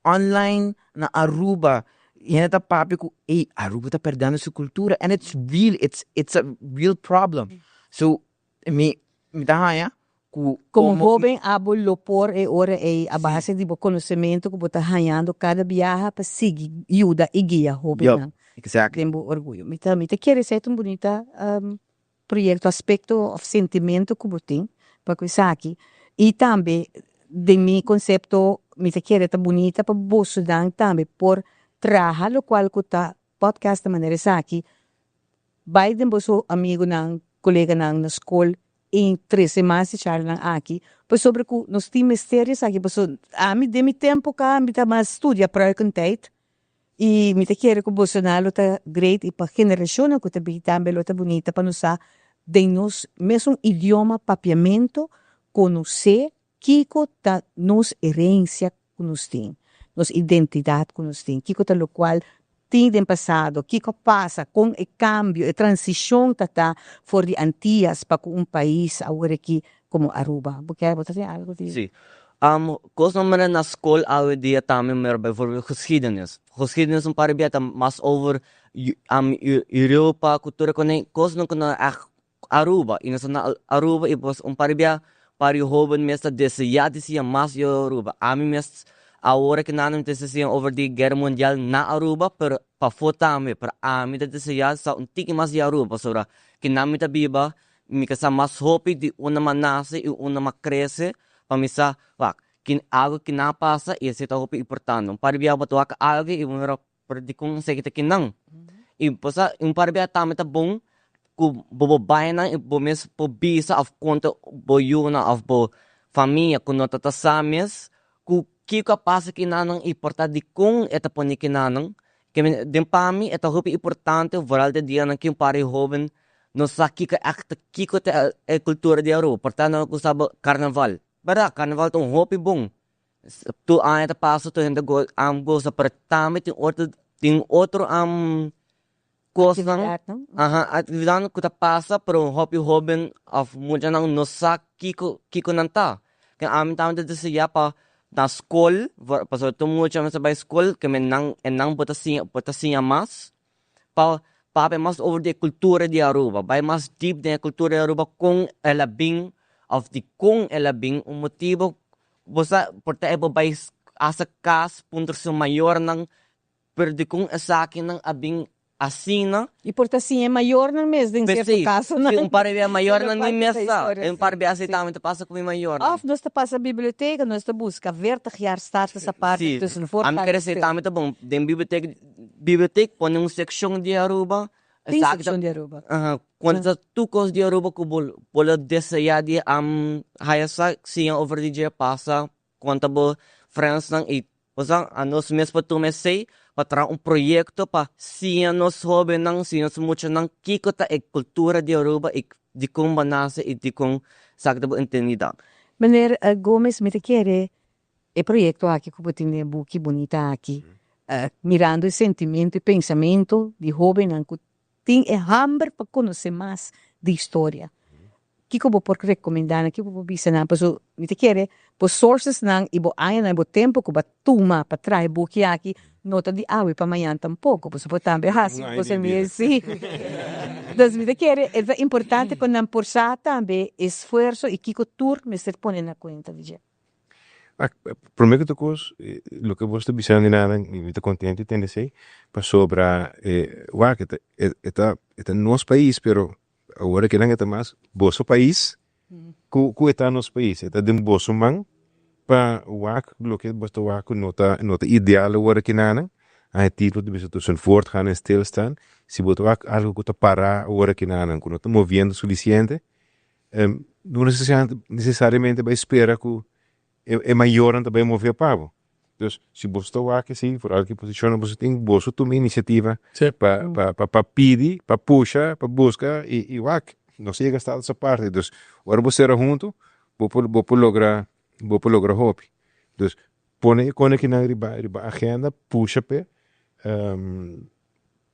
online na Aruba, hende ta papia cu, ey, Aruba ta perdiendo su cultura and it's real, it's a real problem. So, mi ta haña cu Como hoben abo lo por e ora e a base di bo conocimento cu bo ta hañando cada biaha pa sigui yuda y guia hobennan. Exactly. Den bo orguyo. Mi ta kier esey un bunita proyecto, aspecto of sentimento cu bo tin pa cu esaki. Y tambe den mi concepto mi ta kier ta bunita pa boso dan tambe por traha locual cu ta podcast di manera esaki. Bay den boso amigonan, coleganan na school y trece mas e charlanan aki. Pasobra cu nos tin mester esaki, paso ami den mi tempo ca mi ta mas studia pruikentijd. Y mi ta kier cu boso na lo ta great y pa generacionnan cu ta bin tambe lo ta bunita pa nos sa den nos mesun idioma Papiamento conoce kico ta nos herencia cu nos tin, nos identidad cu nos tin, kico ta locual tin den pasado, kico pasa con e cambio, e transicion ta for di Antillas pa cu un pais awor aki como Aruba. Bo kier bo ta tin algo di? Si. Cos nan na school awe dia tambe meer bijvoorbeeld geschiedenis. Geschiedenis un paar bia mas over Europa, cultura con cos nan con echt Aruba. Y nos na Aruba y pues un paar bia par hoben mes ta desea di mas yo Aruba. Ami mes awor cu nan ta desea over di Guerra Mundial na Aruba, pero pafo tambe, pero ami ta desea sa un tiki mas di Aruba, pasobra cu nan mi ta biba, mi ke sa mas hopi di unda m'a nace y unda m'a crece, pa mi sa, wak, kin algo cu nan pasa y esey ta hopi importante. Un par bia bo ta wak algo y bo mira pero di con esey ta kinan. Y pues un par bia tambe ta bon cu bo bay nan y bo mes por bisa of conta bo yiunan of bo famia cu no ta sa mes cu kico a pasa kinanan y por ta di con e ta pone kinanan. Den pa mi e ta hopi importante vooral den dianan cu un par di hoben no sa kico echt kico ta e cultura di Aruba. Por ta nan cu sa carnaval. Berdad, carnaval ta un hopi bon. Tur aña ta pasa tur hende goza, pero tambe tin otro cosnan, Actividad, no? Aha, actividad cu ta pasa, pero hopi hoben of muchanan no sa kico nan ta. Cu ami tambe ta desea pa na school, pasobra tur mucha mester bay school, cu nan e nan bo ta siña mas, pa papia mas over di e cultura di Aruba, bay mas deep den e cultura di Aruba, con el a bin of di con el a bin, un motibo bo sa por ta e bo bay hasta cas puntra su mayornan, pero di con esakinan a bin. Asina. I por ta siña e mayornan mes den sierto Precies. kasonan. Si un par di bia mayornan ni mes sa. Historia, Un par bia así tambe ta pasa ku mi mayornan. Of nos ta pasa biblioteka, nos ta buska 40 jaar status aparte Si. tussen Ami voortgang kere en esei stil. tambe ta bon. Den bibliotek, bibliotek pone un sekshon di Aruba. Tin Esaki ta sekshon di Aruba. Aha. Kuantu ta tur kos di Aruba ku bo bo lo deseá di haya sa, siña over di dje, pasa Konta bo friendsnan i boso a nos mes por tuma esei pa traha un proyekto pa siña nos hóbennan, siña nos muchanan kiko ta e kultura di Aruba i dikon bo a nase i dikon esaki ta bo identidat. Meneer Gomez, mi ta kere e proyekto aki ku bo tin den e buki bunita aki, mirando e sentimento i pensamento di hóbennan ku tin e hamber pa konosé mas di historia. Kiko bo por rekomendá nan? Kiko bo por bisa nan? Pasobra mi ta kere bo sourcesnan i bo añanan i bo tempu ku bo a tuma pa traha e buki aki no ta di awe pa mañan tampoko. Pasobra bo tambe a hasi un kos mi si. Entonces mi ta kere e ta importante pa nan por sa tambe esfuerso i kiko tur mester pone na kuenta di dje. Prome ku tur kos, loke bo ta bisa di nada, mi ta kontento di tende esei, pasobra wak e ta e ta nos pais, pero awor akinan e ta mas boso pais ku ku e ta nos pais, e ta den boso man pa wak loke bo ta wak ku no ta no ta ideal awor akinana, e titulo ta bisa tussen voortgaan en stilstaan, si bo ta wak algu ku ta para awor akinana ku no ta moviendo sufisiente. No necesariamente bai spera ku e mayornan ta bai move pa bo. Dus si boso ta wak esei, vooral ki posishonnan boso tin, boso tuma inisiativa pa pa pa pidi, pa pusha, pa buska i wak nos a yega status aparte. Dus ora bo sera huntu bo por bo por logra bo por logra hopi. Dus pone e konekinan riba riba agenda, pusha p'e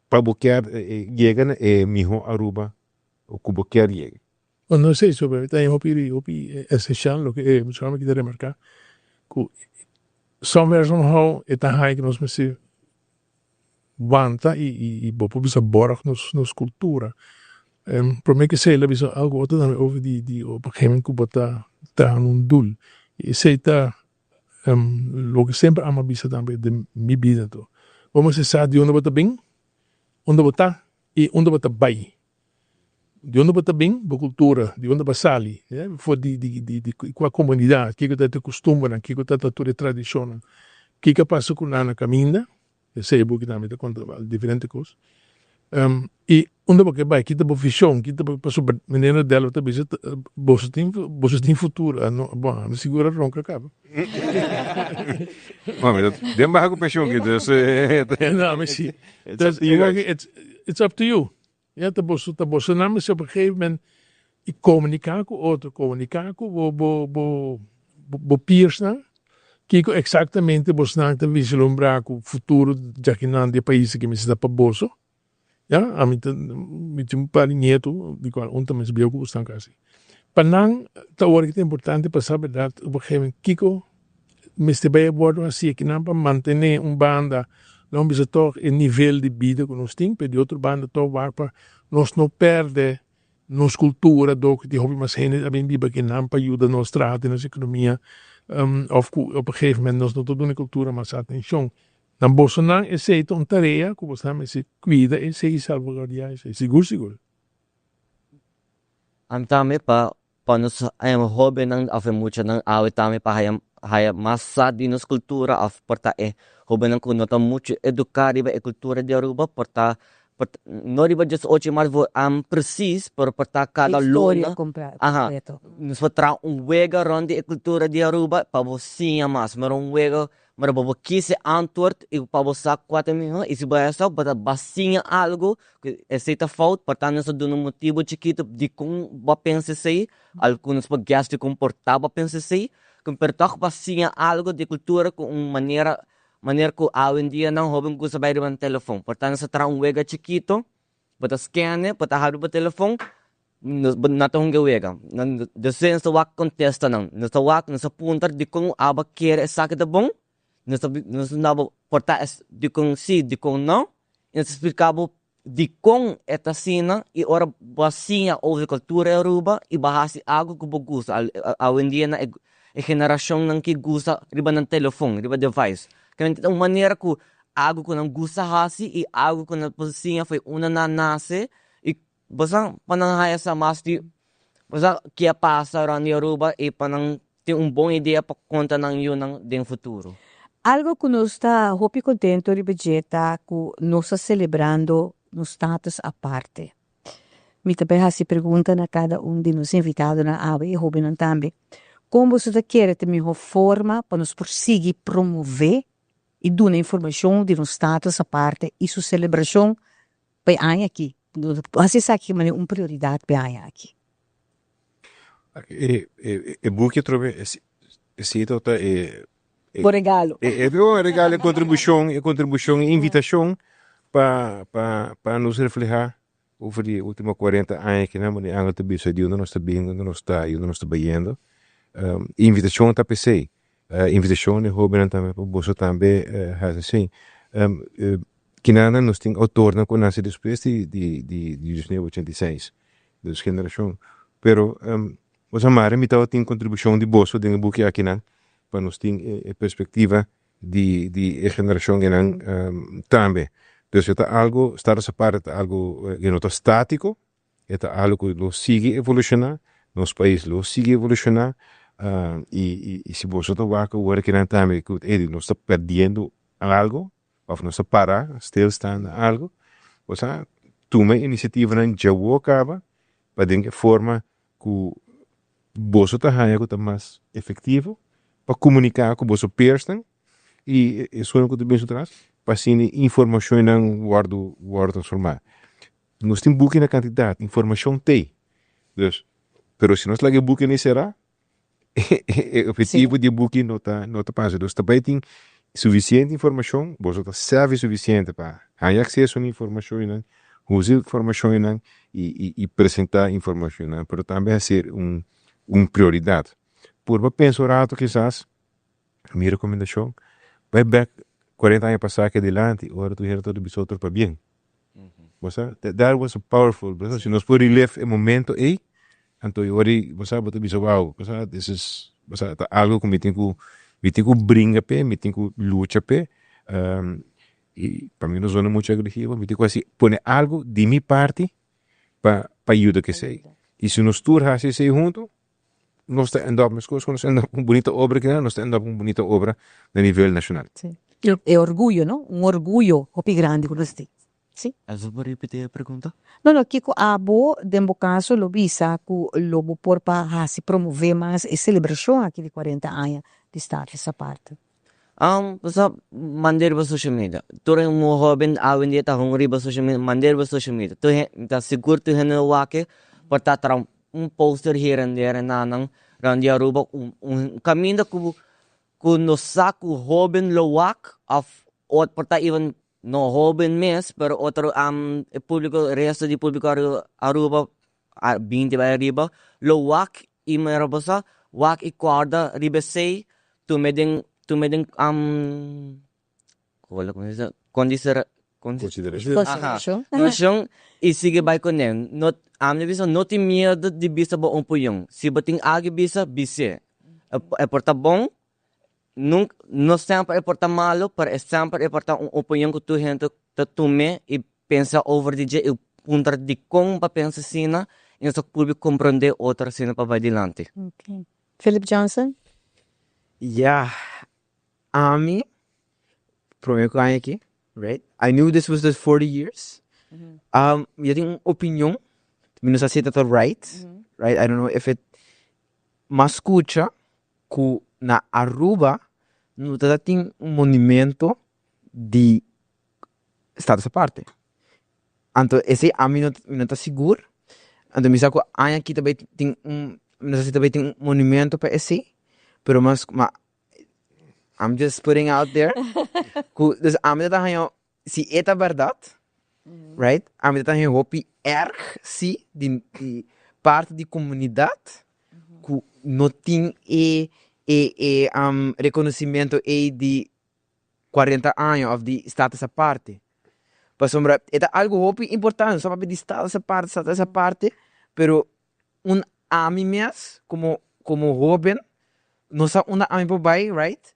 pa bo kier yega na e miho Aruba ku bo kier yega. Bueno, no esei so, pero ta hopi hopi esencial loke e muchanan aki ta remarca, ku somewhere somehow e ta haña ku nos mester wanta i i bo por bisa borg nos nos kultura. Prome ku esei el a bisa algu otro tambe over di di op un gegeven moment ku bo ta traha na un doel. Esei ta loke semper amo a bisa tambe den mi bida to. Bo mester sa di unda bo ta bin, unda bo ta i unda bo ta bai. Di unda bo ta bin, bo kultura, di unda bo a sali, for di di kua komunidat, kiko ta e kustumbernan, kiko ta tur e tradishonnan, kiko a pasa ku nan na kaminda, esei e buki tambe ta konta diferente kos. I unda bo ke bai, ki ta bo vishon, ki ta bo, pasobra manera Delva ta bisa boso tin boso tin futuro, bon ami sigur a ronka kaba. Den baha ku penshon ki dus. No, ami si. It's up to you. Ya ta boso ta boso nan mester op een gegeven moment i komuniká ku otro, komuniká ku bo bo bo bo peersnan kiko eksaktamente bosnan ta vislumbrá ku futuro djakinan di e pais aki mester ta pa boso. Ya, ami ta mi tin un par di nieto di kual un ta mes bieu ku bosnan kasi. Pa nan ta ora ki ta importante pa sa bèrdat op een gegeven moment kiko mester bai a wòrdu hasi akinan pa mantené un banda nan bisa tòg e nivel di bida ku nos tin, pero di otro banda tòg wak pa nos no pèrdè nos kultura dor ku tin hopi mas hende a bin biba akinan pa yuda nos traha den nos ekonomia òf ku op een gegeven moment nos no ta duna e kultura mas atenshon. Na bosonan esei ta un tarea ku bosonan mester kuida esei i salvaguardiá esei, sigur sigur. Ami tambe pa Pa nos hobennan of e muchanan awe tambe pa haya haya mas sa di nos kultura of por ta e hobennan ku no ta muchu eduká riba e kultura di Aruba por ta por ta no riba diesocho di mart presis pero por ta kada Historia luna aha kompleto. nos por traha un wega rònt di e kultura di Aruba pa bo siña mas mira un wega mira bo bo kis e antwoord i pa bo sa kua ta mihó i si bo haya sa bo ta ba siña algu Ku esei ta fout, por tanto nos ta duna un motibu chikitu dikon bo a pensa esei, algun nos por guess dikon por ta bo a pensa esei, pero tòg bo a siña algu di kultura ku un manera manera ku awendia nan hoben gusta bai riba nan telefon. Por tanto nos ta traha un wega chikitu, bo ta scan e, bo ta habri bo telefon, nos bo nan ta hunga e wega. Nan despues nos ta wak kontestanan, nos ta wak, nos ta puntra dikon abo a kere esaki ta bon, Nos ta nos ta duna bo por ta es dikon si, dikon no, i nos ta splika bo dikon e ta asina i ora bo a siña over kultura di Aruba i bo a hasi algu ku bo gusta. Awendia na e generashonnan ki gusta riba nan telefon, riba device. Ta un manera ku. algu ku nan gusta hasi i algu ku nan por siña for unda nan nase i bo sa pa nan haya sa mas di bo sa ke a pasa rònt di Aruba i pa nan tin un bon idea pa konta nan yunan den futuro. Algo ku nos ta hopi kontento riba dje ta ku nos ta selebrando nos status aparte. Mi ta bai hasi pregunta na kada un di nos invitadonan awe i hobennan tambe. Kon boso ta kere ta mihó forma pa nos por sigui promové i duna informashon di nos status aparte i su selebrashon pa e aña aki? Hasi esaki manera un prioridat pa e aña aki. E buki atrobe esei ta e Bo regalo. E regalo, e kontribushon, e kontribushon, e invitashon pa pa pa nos reflehá over di e último 40 aña kinan bo Angel ta bisa di unda nos ta bin, unda nos ta i unda nos ta bayendo. E invitashon ta p'esei. Invitashon di hóbennan tambe pa boso tambe hasi así. Kinan nos tin outornan ku nase despues di di di 1986, dus generashon. Pero bo sa mare mi tabatin kontribushon di boso den e buki akinan pa nos tin e perspektiva di di e generashon einan tambe. Dus e ta algu, status aparte ta algu e no ta statiko, e ta algu ku lo sigui evolushoná, nos pais lo sigui evolushoná i i si boso ta wak awor akinan tambe ku ey nos ta perdiendo algu òf nos ta para stilstaan na algu, bo sa tuma e inisiativanan djawo kaba pa den e forma ku boso ta haña ku ta mas efektivo pa komuniká ku boso peersnan i esunnan ku ta bin su tras pa asina e informashonnan wòrdu wòrdu transformá. Nos tin buki na kantidat, informashon t'ei. Dus, pero si nos laga e bukinan será e ophetivo di e buki no ta no ta pasa. Dus ta bai tin sufisiente informashon, boso ta sabi sufisiente pa haña akseso na informashonnan, usa informashonnan i i presentá informashonnan, pero tambe hasi un un prioridat. Purba pensa un rato kisas, mi rekomendashon, bai bèk 40 aña pasá ke dilanti ora tur hende ta bisa otro pabien. Bo sa, that was a powerful, bo sa, si nos por relive e momento ei, anto e ora ei, bo sa, bo ta bisa wow, bo sa, this is, bo sa, ta algo ku mi tin ku, mi tin ku bringa p'e, mi tin ku lucha p'e, i pa mi no zona muchu agresivo, mi tin ku hasi, pone algo di mi parti pa pa yuda ku esei. I si nos tur hasi esei huntu, nos ta end up meskos ku nos end up un bunita obra kinan, nos ta end up un bunita obra na nivel nashonal. Sí. E orguyo, no? Un orguyo hopi grandi ku nos tin. Sí. Elsa por ripití e pregunta? No, no, kiko abo den bo kaso lo bisa ku lo bo por pa hasi promové mas e selebrashon aki di 40 aña di Status Aparte? Pasobra manda riba social media. Tur un hoben awendia ta hunga riba social media, manda riba social media. Tur hende, mi ta sigur tur hende lo wak e por ta traha un poster here and there na nan rond di Aruba un un kaminda ku ku nos sa ku hoben lo wak of ot por ta even no hoben mes pero otro e publico resto di publico Aruba 20 bai ariba lo wak i mira bo sa wak i kòrda riba esei tume den tume den konsiderashon i sigui bai kuné no ami ta bisa no tin miedu di bisa bo un puyon si bo tin algu bisa bis'é e por ta bon nunka no semper e por ta malu pero e semper e por ta un opinion ku tur hende ta tum'é i pensa over di dje i puntra dikon bo a pensa asina i nos ta purba komprondé otro asina pa bai dilanti. Philip Johnson. Ya, ami prome ku aña aki, right, I knew this was the 40 years, mi a tin un opinion, mi no sa si e ta ta right, right, I don't know if it, m'a skucha ku na Aruba no ta tin un monumento di Status Aparte. Anto esei ami no mi no ta sigur, anto mi sa ku aña aki ta bai tin un mi no sa si ta bai tin un monumento pa esei, pero mas ma I'm just putting out there ku dus ami ta haña si e ta bèrdat right ami ta haña hopi erg si di di parti di komunidat ku no tin e e e rekonosimento ei di 40 aña of di status aparte. Pasobra e ta algo hopi importante, nos ta papia di status aparte, status aparte, pero un ami mes como como hoben no sa unda ami por bai, right,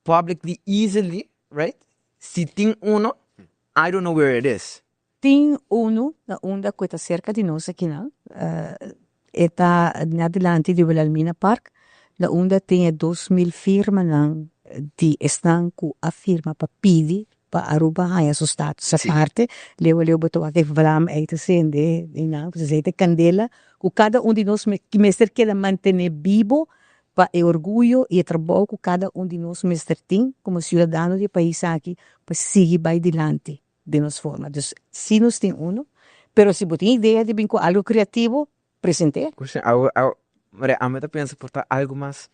publicly easily, right. Si tin uno, I don't know where it is. Tin uno na unda cu ta cerca di nos aki nan. E ta na dilanti di Wilhelmina Park, na unda tin e 2000 firmanan di esnan cu a firma pa pidi pa Aruba haya su status aparte. Leu leu bo ta wak e vlam ey ta cende eynan, pues esey ta e candela cu cada un di nos mester keda mantene bibo pa e orguyo y e trabou cu cada un di nos mester tin como ciudadano di e pais aki pa sigui bay dilanti den nos forma. Dus si nos tin uno, pero si bo tin idea di bin cu algo creativo, present'é. Cuestion, awo, awo, mira, ami ta pensa por ta algo mas,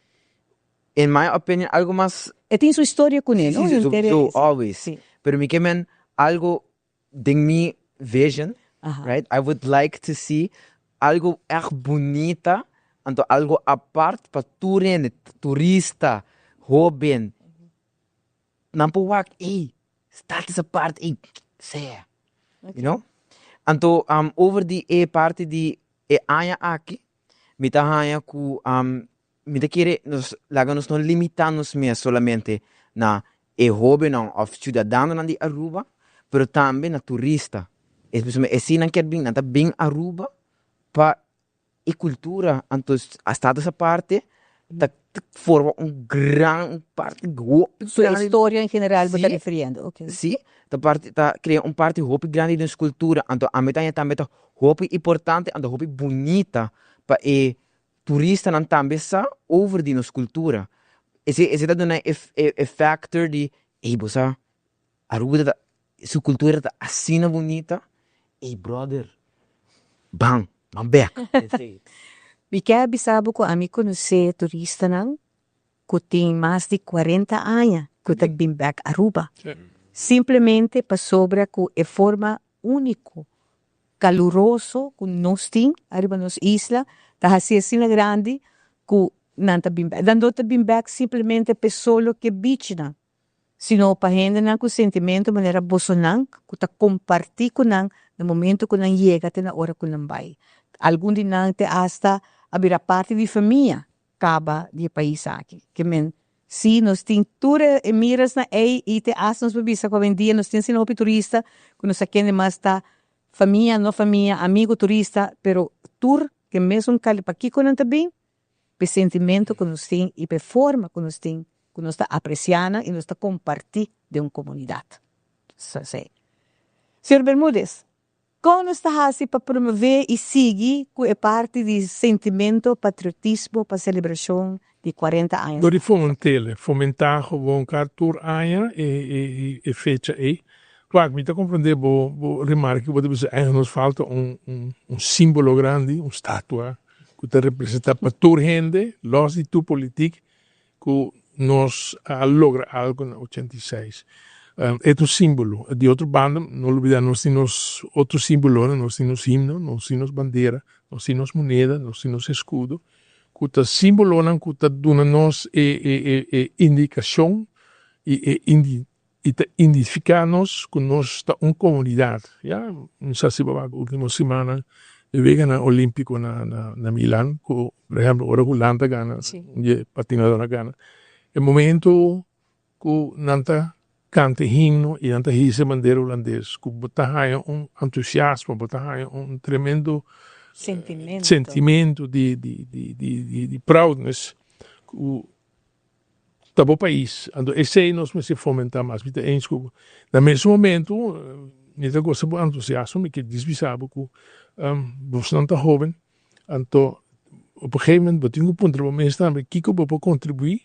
in my opinion, algo mas. E tin su historia cuné, no? Si, si, Henter e, su, always. Si. Pero mi ke men algo den mi vision, Aha. right, I would like to see algo echt bunita, anto algo apart pa tur hende, turista, hoben, nan por wak, ey, Status apart ey, sea. You know? Anto over di e parti di e aña aki, mi ta haña ku mi ta kere nos laga nos no limitá nos mes solamente na e hóbennan òf siudadanonan di Aruba, pero tambe na turista. Es pasobra eseinan kier bin, nan ta bin Aruba pa e cultura anto a status aparte ta forma un gran parti hopi Su grandi historia en general bo ta Sí. refiriendo, ok. Sí, ta parti ta crea un parti hopi grandi di nos cultura anto ami ta haña tambe ta hopi importante anto hopi bunita pa e turistanan tambe sa over di nos cultura esei esei ta duna e e factor di ey bo sa Aruba ta su cultura ta asina bunita ey brother ban ban bek. Mi ke a bisa bo ku ami konosé turistanan ku tin mas di 40 aña ku ta bin bek Aruba. Simplemente pasobra ku e forma úniko, kaluroso ku nos tin ariba nos isla ta hasi asina grandi ku nan ta bin bek. Nan no ta bin bek simplemente p'e solo ke bichnan, sino pa hendenan ku sentimentu manera bosonan ku ta kompartí ku nan na momentu ku nan yega te na ora ku nan bai. Algun di nan te asta a bira parti di famia kaba di e pais aki. Ke men, sí, nos tin tur e mirasnan ei i te asta nos por bisa ku awendia nos tin asina hopi turista ku nos a kende mas ta famia, no famia, amigu turista, pero tur ke mesun kali. Pakiko nan ta bin? P'e sentimento ku nos tin i p'e forma ku nos tin ku nos ta apresiá nan i nos ta kompartí den un komunidat. Señor Bermudez, kon nos ta hasi pa promové i sigui ku e parti di sentimento patriotismo pa selebrashon di 40 aña? Dor di foment'el, fomentá gewoon kar tur aña e e fecha ei. Wak, mi ta komprendé bo bo remarke, bo ta bisa eigen nos falta un un símbolo grandi, un statua ku ta representá pa tur hende, lòs di tur politik, ku nos a logra algu na 86. E ta un símbolo. Di otro banda, no lubidá nos tin nos otro símbolonan, nos tin nos himno, nos tin nos bandera, nos tin nos moneda, nos tin nos eskudo, ku ta símbolonan ku ta duna nos e e e indikashon i e i ta identifiká nos ku nos ta un komunidat. Ya, mi sa si bo a wak último simannan e weganan olímpiko na na Milan ku por ehèmpel ora ku Hulanda gana, un di e patinadónan gana, e momento ku nan ta kanta e himno i nan ta hisa e bandera hulandes ku bo ta haña un entusiasmo, bo ta haña un tremendo sentimento di di di di di proudness ku Ta bo pais, anto esei nos mester fomentá mas. Mi ta eens ku bo. Na mesun momentu, mi ta gosta bo entusiasmo, mi ke dis bisa bo ku bosnan ta hoben, anto op un gegeven moment bo tin ku puntra bo mes tambe kiko bo por kontribuí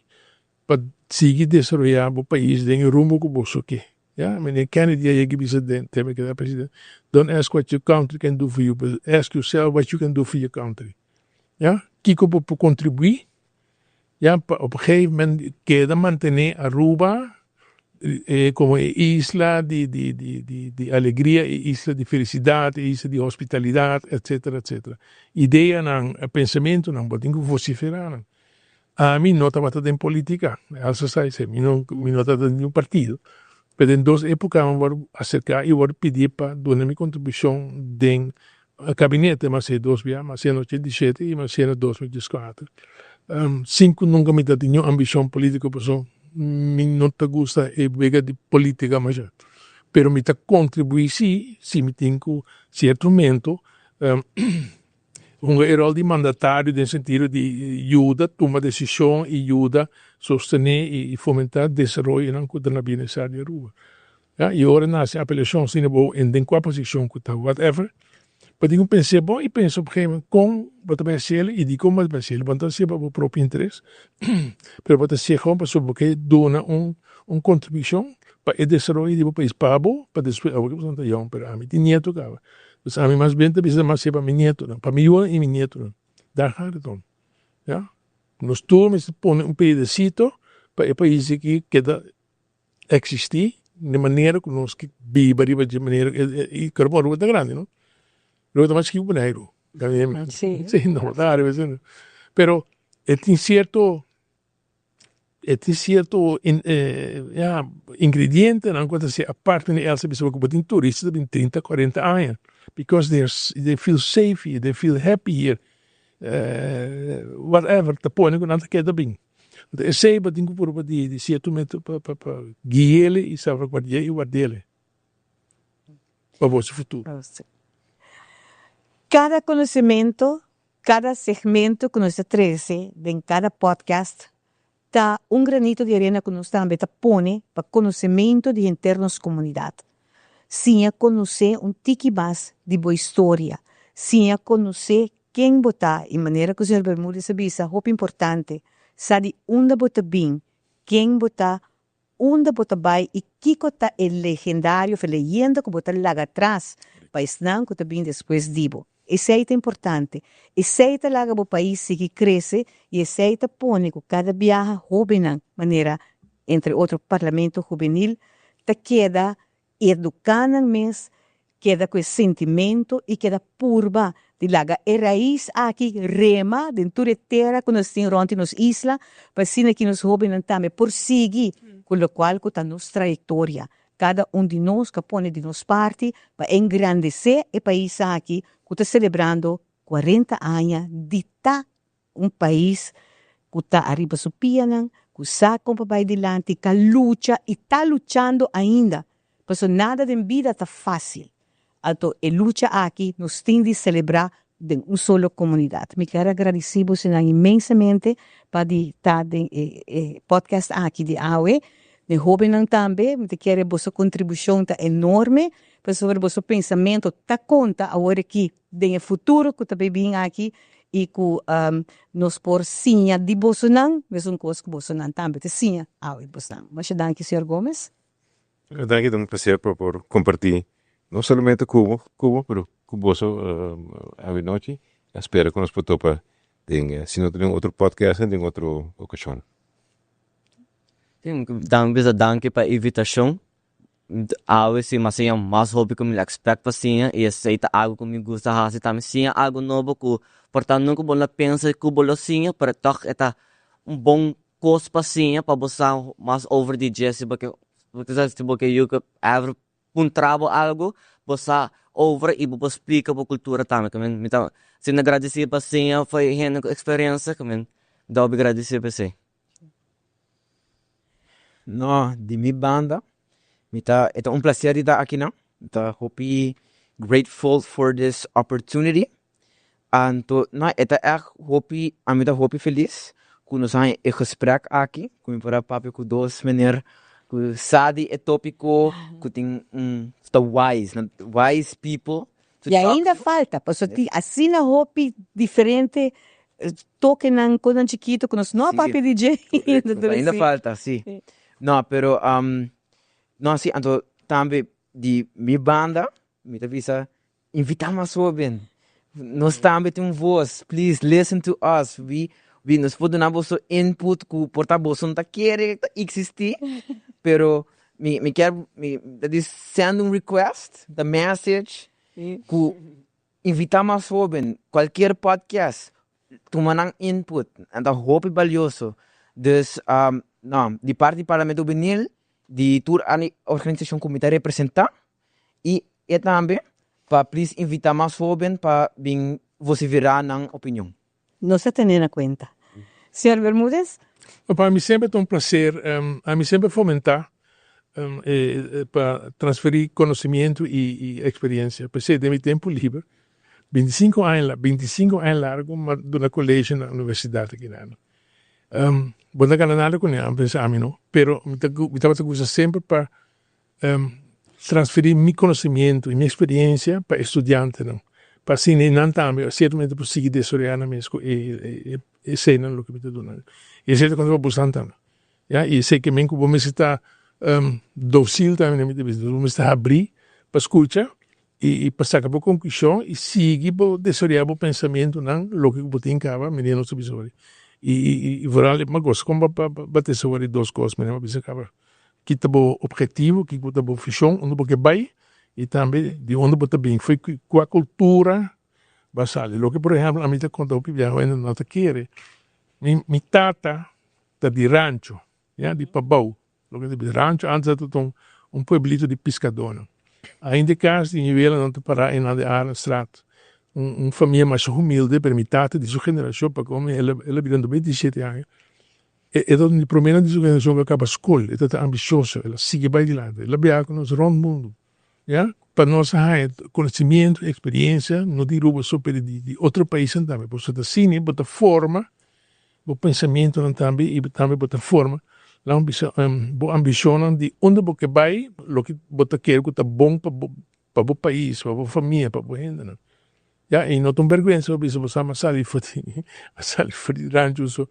pa sigui desaroyá bo pais den e rumbo ku boso ke. Ya, meneer Kennedy a yega bisa den tempo ke ta presidente, Don't ask what your country can do for you, but ask yourself what you can do for your country. Ya, kiko bo por kontribuí Ya pa op gegeven moment keda mantene Aruba como e isla di di di di di alegria, e isla di felicidad, e isla di hospitalidad, etcetera etcetera. Ideanan, pensamentonan bo tin cu vocifera nan. Ami no tabata den politica, Elsa sa esey, mi no mi no tabata den ningun partido, pero den dos epoca mi a word acerca y word pidi pa duna mi contribucion den Kabinete mas e dos bia, mas e na 87 i mas e na 2014. Sin ku nunka mi ta tin niun ambishon politiko paso. Mi no ta gusta e wega di politica masha. Pero mi ta contribui si, si mi tin cu cierto momento hunga e rol di mandatario den sentido di yuda tuma decision y yuda sostene y fomenta desaroyonan cu ta na bienestar di Aruba. Ya, y ora nace apelacion asina bo en den cua posicion cu ta whatever, bo tin cu pensa bon y pensa op gegeven moment con bo ta bay haciel y dicon bo ta bay haciel. Bo no ta haciel pa bo propio interes, pero bo ta haciel gewoon pasobra bo ke duna un un contribucion pa e desaroyo di bo pais, pa bo, pa despues, awor ke bo ta yong, pero ami tin nieto caba, dus ami mas bien ta bisa mas haciel pa mi nietonan, pa mi yunan y mi nietonan, daar gaat het om, ya. Nos tur mester pone un pedacito pa e pais aki keda Eksistí di manera ku nos ke biba riba dje manera i kero por Aruba ta grandi no Aruba ta mas chikí ku Boneiru si no ta ariba esei pero e tin sierto e tin sierto ya ingredientenan ku ta ser aparte di elsa bisa ku bo tin turista ta bin trinta kuarenta aña because they feel safe here they feel happy here whatever ta pone ku nan ta keda bin. Anto esei bo tin ku purba di di sierto momento pa pa pa guiele i salvaguardié i wardele pa boso futuro. Kada konosementu, kada segmento ku nos ta trese den kada podcast ta un granito di arena ku nos tambe ta pone pa konosementu di henter nos komunidat. Siña konosé un tiki mas di bo historia, siña konosé Ken bo ta i manera ku señor Bermudez a bisa hopi importante, sa di unda bo ta bin, ken bo ta, unda bo ta bai i kiko ta e legendario of e leyenda ku bo ta laga atras pa esnan ku ta bin despues di bo. Esei ta importante. Esei ta laga bo pais sigui krese i esei ta pone ku kada biaha hóbennan manera entre otro Parlamento Hubenil ta keda Eduká nan mes, keda ku e sentimentu i keda purba di laga e rais aki rema den tur e tera ku nos tin rònt di nos isla, pa asina ki nos hóbennan tambe por sigui ku lokual ku ta nos trayektoria. Kada un di nos ka pone di nos parti pa engrandesé e pais aki ku ta selebrando kuarenta aña di ta Un pais ku ta ariba su pianan, ku sa kon pa bai dilanti, ka lucha i ta luchando ainda, pasobra nada den bida ta fásil. Anto e lucha aki nos tin di selebrá den un solo komunidat. Mi kier a gradisí bosonan inmensamente pa di ta den e podcast aki di awe. Den hóbennan tambe, mi ta kere boso kontribushon ta enorme, pasobra boso pensamentu ta konta awor aki den e futuro ku ta bay bin aki i ku nos por siña di bosonan mesun kos ku bosonan tambe ta siña awe bosnan. Masha danki señor Gomez. Danki ta un placer pa por comparti no solamente cu bo cu bo pero cu boso awe nochi. A spera cu nos por topa den si no ta den otro podcast den otro ocasion. Danki bisa danki pa e invitacion. Awe si mi a siña mas hopi ku mi expect pa siña i esei ta algu ku mi gusta hasi tambe, siña algu nobo ku por ta nunka bo no a pensa ku bo lo siña pero tòg e ta un bon kos pa siña pa bo sa mas over di dje si bo ke si bo ke yu ever puntra bo algu bo sa over i bo por splika bo kultura tambe mi ta asina gradisi pa siña for e hende ku eksperensia mi ta hopi gradisi pa esei. No, di mi banda, mi ta, e ta un placer di ta akinan. Mi ta hopi grateful for this opportunity. Anto, no, e ta ègt hopi, ami ta hopi felis ku nos haña e gesprek aki, ku mi por a papia ku dos meneer ku sa di e topiko, ku tin un, ta wise, wise people I ainda falta, pasobra tin asina hopi diferente tokenan, kosnan chikito ku nos no a papia di dje ainda. Ainda falta, si. No, pero, no, si, anto tambe di mi banda mi ta bisa invita mas hoben. Nos tambe tin un voz, please listen to us. We, we, nos por duna boso input ku por ta boso no ta kere ta existi, pero Mi mi kier mi ta di send un request, ta message ku invita mas hoben, cualkier podcast, tuma nan input, nan ta hopi balioso. Dus no, di parti di Parlamento Hubenil, di tur organisacion ku mi ta representa i e tambe pa please invita mas hoben pa bin vocifera nan opinion. Nos a tene na cuenta. Señor Bermudez? Pa mi semper ta un placer, ami semper fomenta pa transferi conocimiento y experiencia. P'esey den mi tempo liber, 25 aña, 25 aña largo mi a duna colegio na universidad aki nan. Bo no ta gana nada cune, a pensa ami no, pero mi tabata gusta semper pa transferi mi conocimiento y mi experiencia pa e studiantenan, pa asina nan tambe ciertamente por sigui desaroya nan mes cu e eseynan loke mi ta duna nan. Y esey ta conta pa bosan tambe, ya, y esey ke men cu bo mester ta docil tambe, mi ta bisa, bo mester habri pa scucha y pa saca bo conclusion y sigui bo desaroya bo pensamentonan loke cu bo tin caba, manera nos ta bisa ora. Y vooral e mas con bo a tesa ora e dos cos, manera bo a bisa caba. Ki ta bo objetivo, kiko ta bo vision, unda bo ke bai y tambe di unda bo ta bin, fo'i kua cultura bo a sali. Loke por ehempel ami ta conta hopi biaha hende no ta kere, mi tata ta di rancho, ya, di Pabou, loke ta bisa rancho antes tabata un pueblito di piscadornan. Ainda e cas di mi welanan ta para einan di Arenstraat, un famia masha humilde, pero mi tata di su generacion, pasobra el a bira 97 aña, E ta un di proménan di su generashon ku a kaba skol. E ta ta ambisioso, el a sigui bai dilanti. El a biaha ku nos rònt mundu, ya, pa nos a haña konosimiento i eksperiensia, no di Aruba so, pero di otro paisnan tambe. Pasobra ta asina bo ta forma bo pensamentonan tambe i tambe bo ta forma, laga mi bisa, bo ambishonnan di unda bo ke bai, loke bo ta kere ku ta bon pa bo, pa bo pais, pa bo famia, pa bo hendenan. Ya, i no ta un bèrgwensa pa bisa bo sa, mi a sali for di, mi a sali for di rancho so.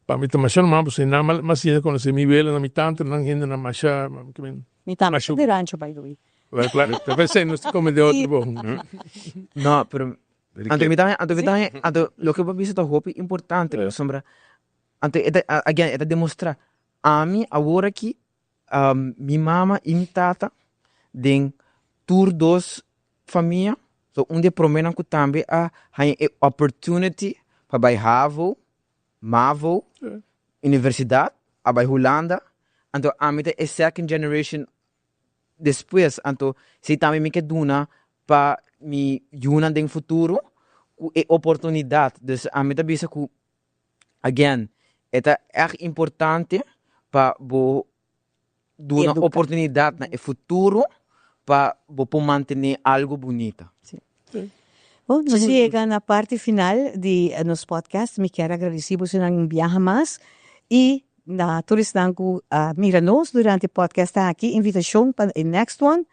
Pa mi ta masha normal pasobra nan mas siña konosé mi welanan, mi tantenan, hendenan masha. Mi tambe ta di rancho by the way. Well claro, ta p'esei nos ta kome den otro bo. No, pero anto mi ta anto mi ta anto loke bo a bisa ta hopi importante pasobra anto e ta again e ta demostra ami awor aki mi mama i mi tata den tur dos famia so un di e promenan ku tambe a haña e opportunity pa bai havo Mavo, universidad, a bai Hulanda, anto ami ta e second generation despues, anto esei tambe mi ke duna pa mi yunan den futuro ku e oportunidad, dus ami ta bisa ku again e ta ègt importante pa bo duna oportunidad na e futuro pa bo por mantene algo bunita. Bon, nos yega na parti final di nos podcast. Mi kier a gradeci bosonan un biaha mas y na tur esnan cu a mira nos durante e podcast aki, invitacion pa e next one.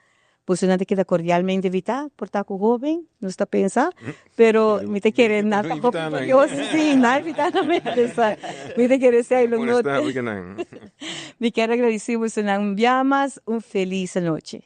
Bosonan ta keda cordialmente invita, por ta cu hoben, nos ta pensa, pero mi ta kere nan ta hopi curioso, si, nan invita nan mes, mi ta kere esey lo no. Mi kier a gradeci bosonan un biaha mas, un feliz anochi.